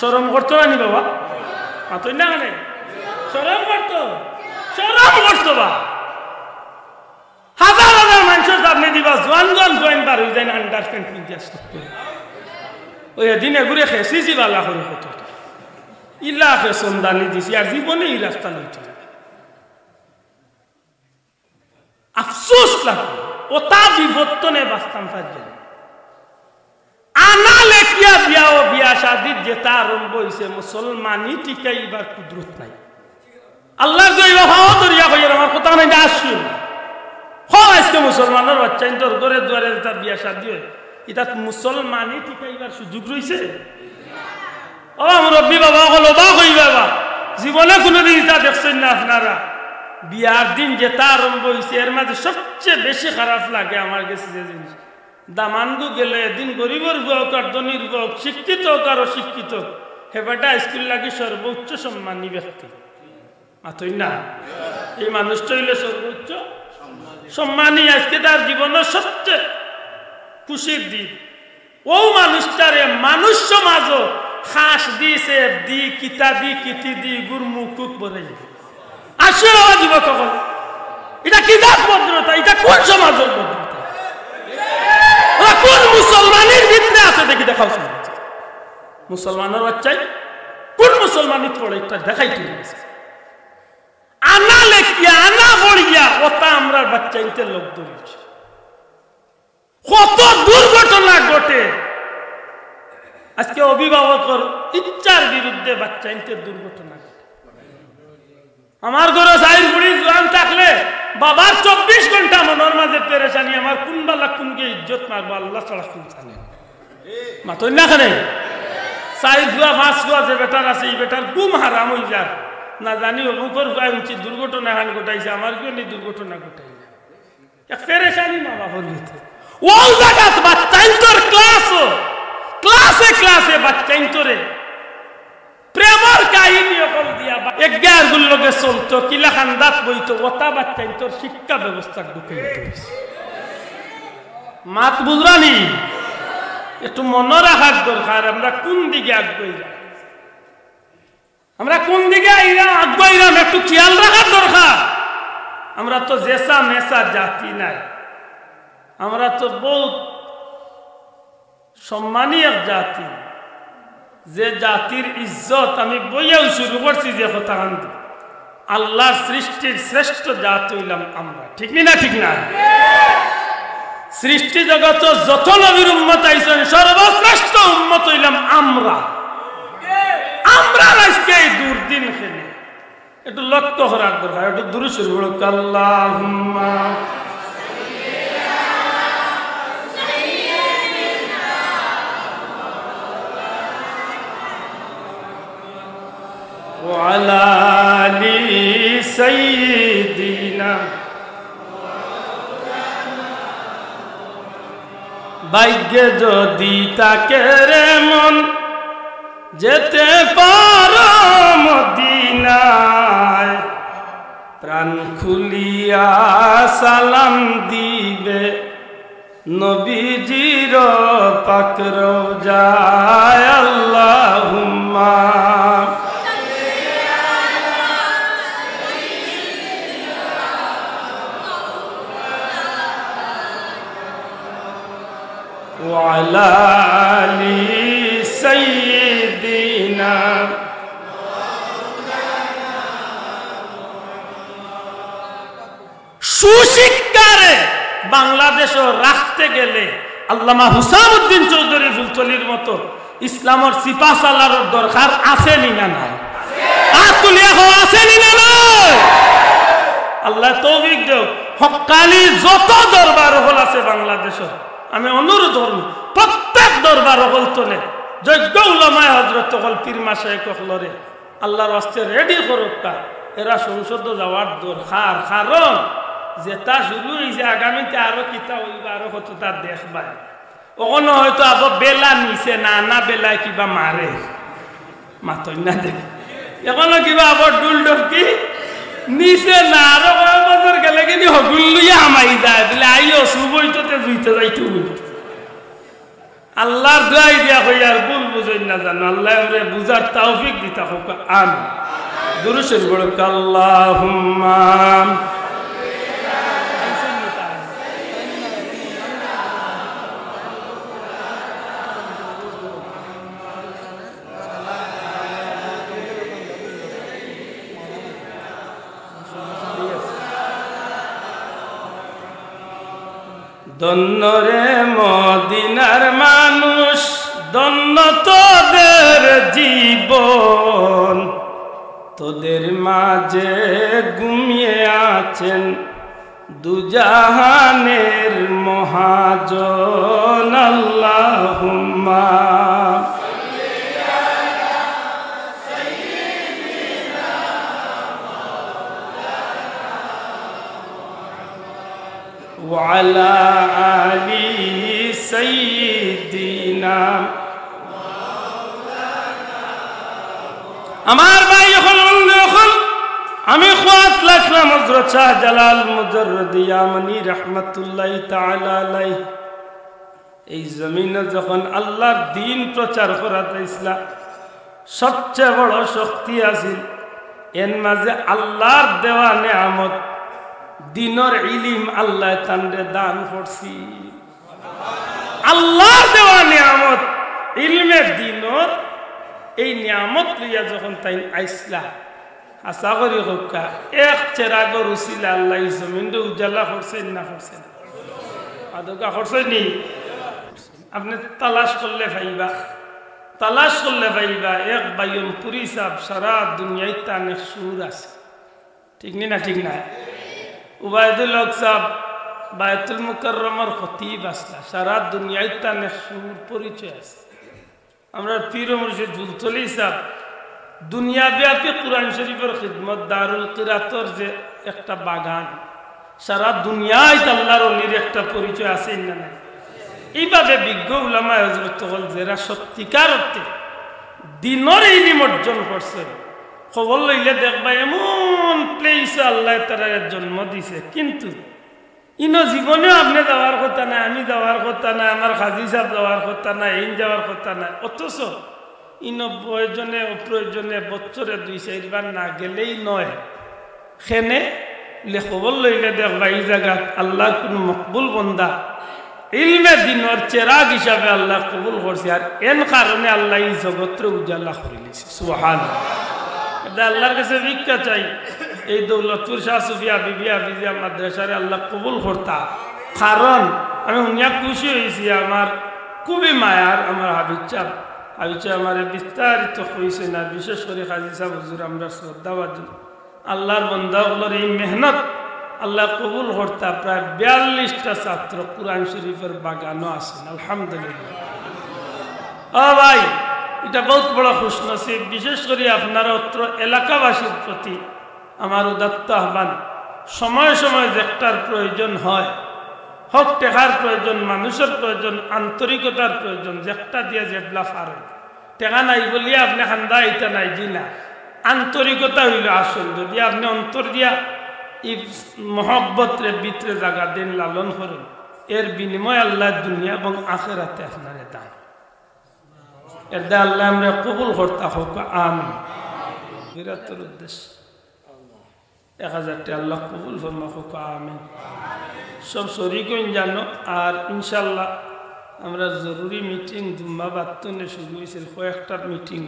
শরম করতো না নি বাবা? মাতইন না কেনে? শরম করতো? শরম করতো বা? হাজার হাজার মানষর সামনেদি বা জোয়ান জোয়ান জোয়ান বার অই যাইন আন্ডারপ্যান্ট পিন্দিয়া সত্যি। অউ এদিন এগুরে খেসিছি বালা করি কত। ইলা খেসন দানি দিছি, আর জীবনে ই রাস্তা লইতো না। আফসোস লাগে, অতা বিপদ তনে বাঁচতাম পারলাম না। আনা লেখিয়া বিয়া ও বিয়া শাদিত যেতা আরম্ভ অইছে, মুসলমানি টিকাইবার কুদরত নাই। আল্লার দুয়াই বা পাও ধরিয়া কইয়ার, আমার কথা নাই না, আসুন। হক আইজকে মুসলমানর বাচ্চাইন্তর ঘরে দুয়ারে যেতা বিয়া শাদি অয়, ইতাত মুসলমানি টিকাইবার সুযোগ রইছে? ও মুরব্বি বাবা অকল, অবাক অইবা বা, জীবনে কুনুদিন ইতা দেখছইন না আপনারা। বিয়ার দিন যেতা আরম্ভ অইছে, এর মাঝে সবচে বেশি খারাপ লাগে আমার গেছে যে জিনিস, দামানগু গেলে এদিন গরিবর পুয়া অউক আর ধনির পুয়া অউক, শিক্ষিত অউক আর অশিক্ষিত অউক, হে বেটা স্কুল লাগি সর্বোচ্চ সম্মানী ব্যক্তি। মাতইন না, এই মানুষটা অইলে সর্বোচ্চ সম্মানী। আইজকে তার জীবনর সবচে খুশির দিন। অউ মানুষটারে মানুষ সমাজো খাস দি, সেফ দি, কিতা দি, কিতি দি, গুর মুখুক বরাই। আসলে বাবা যুবক অকল, ইটা কি জাত ভদ্রতা? ইটা কুন সমাজর ভদ্রতা? ওরা কুন মুসলমানির ভিতরে আছে দেখি দেখাও সমাজ। মুসলমানর বাচ্চাই কুন মুসলমানিত পড়ে ইটা দেখাই তুই। আনা লেখিয়া, আনা পড়িয়া, অতা আমরার বাচ্চাইন্তে লগ ধরিছে। কত দুর্ঘটনা ঘটে। আইজকে অভিভাবকর ইচ্ছার বিরুদ্ধে বাচ্চাইন্তে দুর্ঘটনা ঘটে। আমার ঘরো চাইর ফুড়ি জোয়ান থাকলে বাবার চব্বিশ ঘন্টা মনর মাঝে পেরেশানি, আমার কুন বালা কুনগিয়ে ইজ্জত মারবো, আল্লা ছাড়া কুন জানে। মাতইন না কেনে? চাইর ফুয়া, পাঁচ ফুয়া যে বেটার আছে, ই বেটার ঘুম হারাম অইযার। না জানি অমুকর ফুয়ায় হুনছি দুর্ঘটনা এখান ঘটাইছে, আমার কিয়নি দুর্ঘটনা ঘটাইলা। এক পেরেশানি মা বাবার ভিতরে। অউ জাগাত বাচ্চাইন্তর ক্লাসো, ক্লাসে ক্লাসে বাচ্চাইন্তরে প্রেমর কাহিনী অকল দিয়া বা এক গায়ের গুল্লকে চলতো, কিলা খান্দাত বইতো, অতা বাচ্চাইন্তর শিক্ষা ব্যবস্থা ঢুকে দিতে অইছে। মাত বুঝরানি? একটু মনো রাখার দরকার, আমরা কুন দিকে আগুয়াইরাম। আমরা কুন দিকে আইরাম, আগুয়াইরাম, একটু খিয়াল রাখার দরকার। আমরা তো জেসা মেসা জাতি নায়, আমরা তো বউত সম্মানী এক জাতি। যে জাতির ইজ্জত, আমি বইয়াউ শুরু করছি যে কথাখান দি, আল্লার সৃষ্টির শ্রেষ্ঠ জাত অইলাম আমরা। ঠিক নি না? ঠিক না? সৃষ্টি জগতো যত নবীর উম্মত আইছইন, সর্বশ্রেষ্ঠ উম্মত অইলাম আমরা। আমরার আইজকে এই দুর্দিন কেনে? একটু লক্ষ্য করার দরকার, একটু দুরূদ শরীফ পড়ো, আল্লাহুম্মা ওয়া আলা আলি সাইয়্যিদিনা। ভাগ্যে যদি থাকে রে মন, যেতে পারো মদিনায়, প্রাণ খুলিয়া সালাম দিবে নবীজির পাক রওজায়। আল্লাহুম্মা ওয়া আলা আলি সাইয়্যিদিনা। সুশিক্ষারে বাংলাদেশো রাখতে গেলে আল্লামা হুসামউদ্দিন চৌধুরী ফুলতলির মতো ইসলামর সিপাহসালারর দরকার আছে নি না নাই? আত তুলিয়া কও, আছে নি না নাই? আল্লায় তৌফিক দেউক। হক্কানি যত দরবার অকল আছে বাংলাদেশো, আমি অনুরোধ করমু, প্রত্যেক দরবার অকল তনে যোগ্য উলামায়ে হজরত অকল, পীর মাশায়েখ অকলরে আল্লার ওয়াস্তে রেডি করউক্কা। এরা সংসদো যাওয়ার দরকার, কারণ যেতা শুরু অইছে, আগামীতে আরো কিতা অইবা, আরো কততা দেখবায়। অখনো হয়তো আবো বেলা নিছে না, না বেলায় কিবা মারে, মাতইন না দেখি। অখনো কিবা আবো ঢুল ঢপকি নিছে না, আরো কয় বছর গেলে কিনি হগুল লইয়া হামাই যায়, বুলে আইও, শুভ অইতো তে জুইতে যাইতো বুলে। আল্লার দোয়াই দিয়া কইয়ার, ভুল বুঝইন না জানো, আল্লায় আমরারে বুঝার তৌফিক দিতা হউক, আমিন। দুরূদ শরীফ পড়ো, আল্লাহুম্মা। ধন্য রে মদিনার মানুষ, ধন্য তোদের জীবন। তোদের মাঝে ঘুমিয়ে আছেন দুজাহানের মহাজন। আল্লাহুম্মা ওয়ালা আলি সাইয়্যিদিনা। আমার ভাই অকল, বন্ধু অকল, আমি খোয়াত রাখলাম হযরত শাহজালাল মুজাররদে ইয়ামানি রহমাতুল্লাহি তাআলা আলাইহি। এই জমিনো যখন আল্লাহর দ্বীন প্রচার করা যাইছিলা, সবচেয়ে বড় শক্তি আছিল এর মাঝে আল্লাহর দেওয়া নিয়ামত, দ্বীনর ইলিম আল্লাহ তানরে দান করছি। আল্লাহর দেওয়া নিয়ামত, ইলমে দ্বীনর, এই নিয়ামত লইয়া যখন তাইন আইছলা, আশা করি কউক্কা, এক চেরাগর উছিলা আল্লাহ এই জমিনরে উজালা করছইন না করছইন? আদকা করছইন নি? আপনে তালাশ করলে পাইবা, তালাশ করলে পাইবা। এক বায়নপুরী সাব সারা দুনিয়াত তান এক সুর আছে, ঠিক নি না? ঠিক না? উবায়দুল হক সাব বায়তুল মুকাররমর খতিব আছলা, সারা দুনিয়াত তান এক সুর পরিচয় আছে। আমরার পীর ও মুর্শিদ ফুলতলি সাব দুনিয়াব্যাপী কোরআন শরীফর খিদমত, দারুল কিরাতর যে একটা বাগান, সারা দুনিয়াত আল্লাহর অলির একটা পরিচয় আছে না নাই? এইভাবে বিজ্ঞ উলামায়ে হযরত অকল যেরা সত্যিকার অর্থে দ্বীনর ইলিম অর্জন করছে, খবর লইলে দেখবা এমন প্লেসে আল্লাহ তারারে জন্ম দিছে, কিন্তু ইনো জীবনেও আপনে যাওয়ার কথা নায়, আমি যাওয়ার কথা নায়, আমার কাজী সাব যাওয়ার কথা নায়, এইন যাওয়ার কথা নায়। অথচ ইনো প্রয়োজনে অপ্রয়োজনে বছরে দুই চাইরবার না গেলেই নয়। কেনে? লে খবর লইলে দেখবা ই জাগাত আল্লাহর কুনু মকবুল বন্দা ইলমে দ্বীনর চেরাগ হিসাবে আল্লাহ কবুল করছে, আর এন কারণে আল্লাহ ই জগতরে উজালা করিলিছে। সুবহানাল্লাহ। এটা আল্লাহর কাছে ভিক্ষা চাই, এই দৌলতপুর শাহ সুফি হাবিবি হাফিজিয়া মাদ্রাসারে আল্লাহ কবুল করতা। কারণ আমি হুনিয়া খুশি অইছি, আমার খুবই মায়ার আমার হাফিজ সাব, হাফিজ সাব আমারে বিস্তারিত কইছইন, আর বিশেষ করি কাজী সাব হুজুর আমরার শ্রদ্ধাভাজন। আল্লাহর বন্দা অকলর এই মেহনত আল্লাহ কবুল করতা। প্রায় বিয়াল্লিশটা ছাত্র কোরআন শরীফর বাগানো আছইন, আলহামদুলিল্লাহ। ও ভাই, এটা বহুত বড় খুশনসিব। বিশেষ করি আপনারা অত্র এলাকাবাসীর প্রতি আমার উদাত্ত আহ্বান, সময় সময় যেকটার প্রয়োজন হয়, হক টেকার প্রয়োজন, মানুষর প্রয়োজন, আন্তরিকতার প্রয়োজন, যেকটা দিয়া যেবলা পারইন, টেকা নাই বলিয়া আপনে কান্দা আইতা নায়, জি না, আন্তরিকতা অইলো আসল। যদি আপনে অন্তর দিয়া ই মহব্বতরে ভিতরে জাগা দেইন, লালন করইন, এর বিনিময়ে আল্লাহ দুনিয়া এবং আখেরাতে আপনারে দান। এর দ্বারা আল্লাহ আমরারে কবুল করতা কউক্কা, আমিন। বিরাটর উদ্দেশ্যে এক হাজার টেকা আল্লাহ কবুল ফরমা কউক্কা, আমিন। সব শরিক অইন জানো। আর ইনশাআল্লাহ আমরার জরুরি মিটিং জুম্মা বাদ থনে শুরু অইছিল, কয়েকটার মিটিং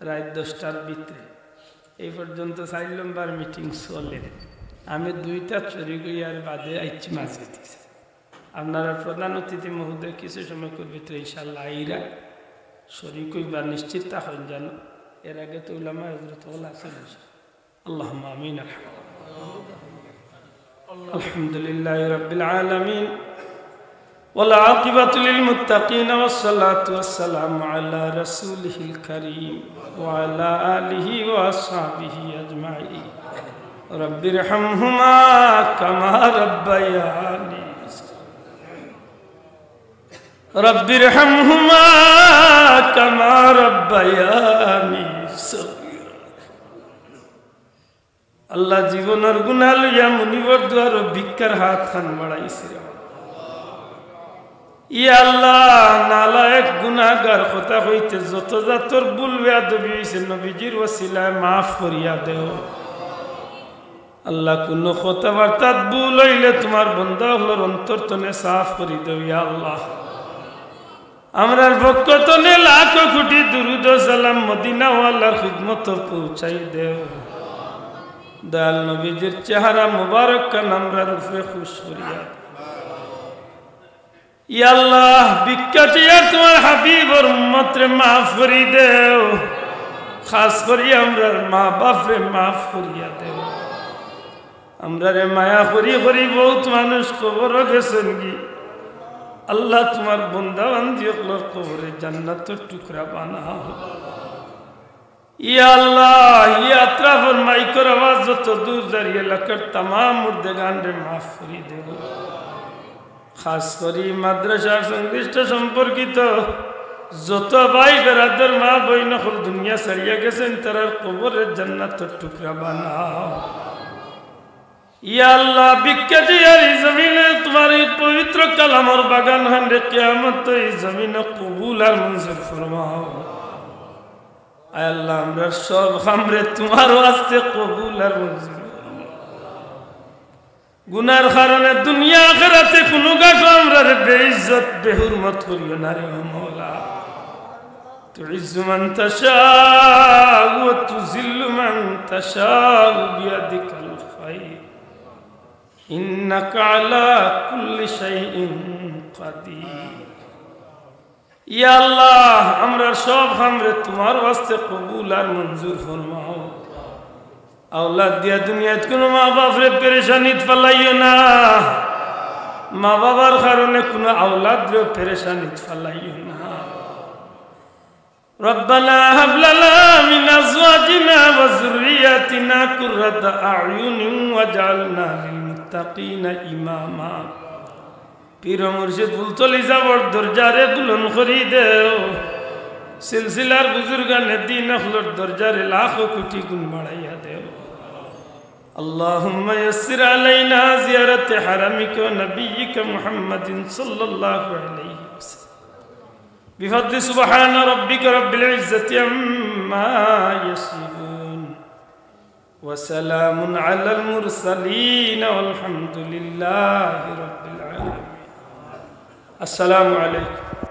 রাইত দশটার ভিতরে, এই পর্যন্ত চাইর নম্বর মিটিং চলে। আমি দুইটাত শরিক অইয়ার বাদে আইছি মসজিদো। আপনারা প্রধান অতিথি মহোদয় কিছু সময়র ভিতরে ইনশাআল্লাহ আইরা, শরিক অইবা, নিশ্চিত থাকইন জানো। এর আগে তো উলামায়ে হযরত অকল আছইন। আল্লাহুম্মা আমিন। আলহামদুলিল্লাহি রাব্বিল আলামিন। والعاقبة للمتقين والصلاة والسلام على رسوله الكريم وعلى آله وأصحابه أجمعين. رب ارحمهما كما ربياني، رب ارحمهما كما ربياني صغيرا. আল্লাহ, জীবনর গুনা লইয়া মুনিবর দুয়ারো ভিক্ষার হাত খান বাড়াইছি রে। ইয়া আল্লাহ, নালায়েক গুনাগার কথা কইতে যত জাতর ভুল বেয়াদবি অইছে, নবীজির ওসিলায় মাফ করিয়া দেও। আল্লাহ, কুনু কথাবার্তাত ভুল অইলে তুমার বন্দা অকলর অন্তর থনে সাফ করি দেও, ইয়া আল্লাহ। আমরার পক্ষ থনে লাখো কুটি দুরুদ ও সালাম মদিনাওয়ালার খিদমতো পৌঁছাই দেও। দয়াল নবীজির চেহারা মুবারক খান আমরার উপরে খুশ করিয়া দেও। ইয়া আল্লাহ, ভিক্ষা চাইয়ার তুমার হাবিবর উম্মতরে মাফ করি দেও। খাস করি আমরার মা বাপরে মাফ করিয়া দেও। আমরারে মায়া করি করি বউত মানুষ কবরো গেছইন গি। আল্লাহ, তুমার বন্দা বান্দি অকলর কবরে জান্নাতর টুকরা বানাও। ইয়া আল্লাহ, ই আতরাফর মাইকর আওয়াজ যত দূর যার, ই এলাকার তামাম মুর্দেগানরে মাফ করি দেও। খাস করি মাদ্রাসার সংশ্লিষ্ট সম্পর্কিত যত ভাই বেরাদর, মা বইন অকল দুনিয়া ছাড়িয়া গেছইন, তারার কবরে জান্নাতর টুকরা বানাও। ইয়া আল্লাহ, ভিক্ষা দিয়া ই জমিনো তুমার ই পবিত্র কালামর বাগান খানরে কিয়ামত ই জমিনো কবুল আর মঞ্জুর ফরমাও। আয় আল্লাহ, আমরার সব কামরে তুমার ওয়াস্তে কবুল আর মঞ্জুর ফরমাও। গুনার কারণে দুনিয়া আখেরাতে কুনু ঘাটো আমরারে বেইজ্জত, বেহুরমত করিও না রে ও মওলা। তুইজ্জু মান তাশাউ ওয়া তুযিল্লু মান তাশাউ বিয়াদিকাল খায়র। ইন্নাকা আলা কুল্লি শাইইন কাদির। ইয়া আল্লাহ, আমরার সব কামরে তুমার ওয়াস্তে কবুল আর মঞ্জুর ফরমাও। আওলাদ দিয়া দুনিয়াত কুনু মা বাপরে পেরেশানিত ফালাইও না, মা বাবার কারণে কুনু আওলাদরেও পেরেশানিত ফালাইও না। ربنا هب لنا من أزواجنا وذرياتنا قرة أعين واجعلنا للمتقين إماما। পীর ও মুর্শিদ ফুলতলি সাবর দরজারে বুলন্দ করি দেও। সিলসিলার বুজুর্গানে দিন অকলর দরজারে লাখো কোটি গুণ বাড়াইয়া দেও। اللهم يسر علينا زيارة حرمك ونبيك محمد صلى الله عليه وسلم. بفضل سبحان ربك رب العزة عما يصفون. وسلام على المرسلين والحمد لله رب العالمين. السلام عليكم.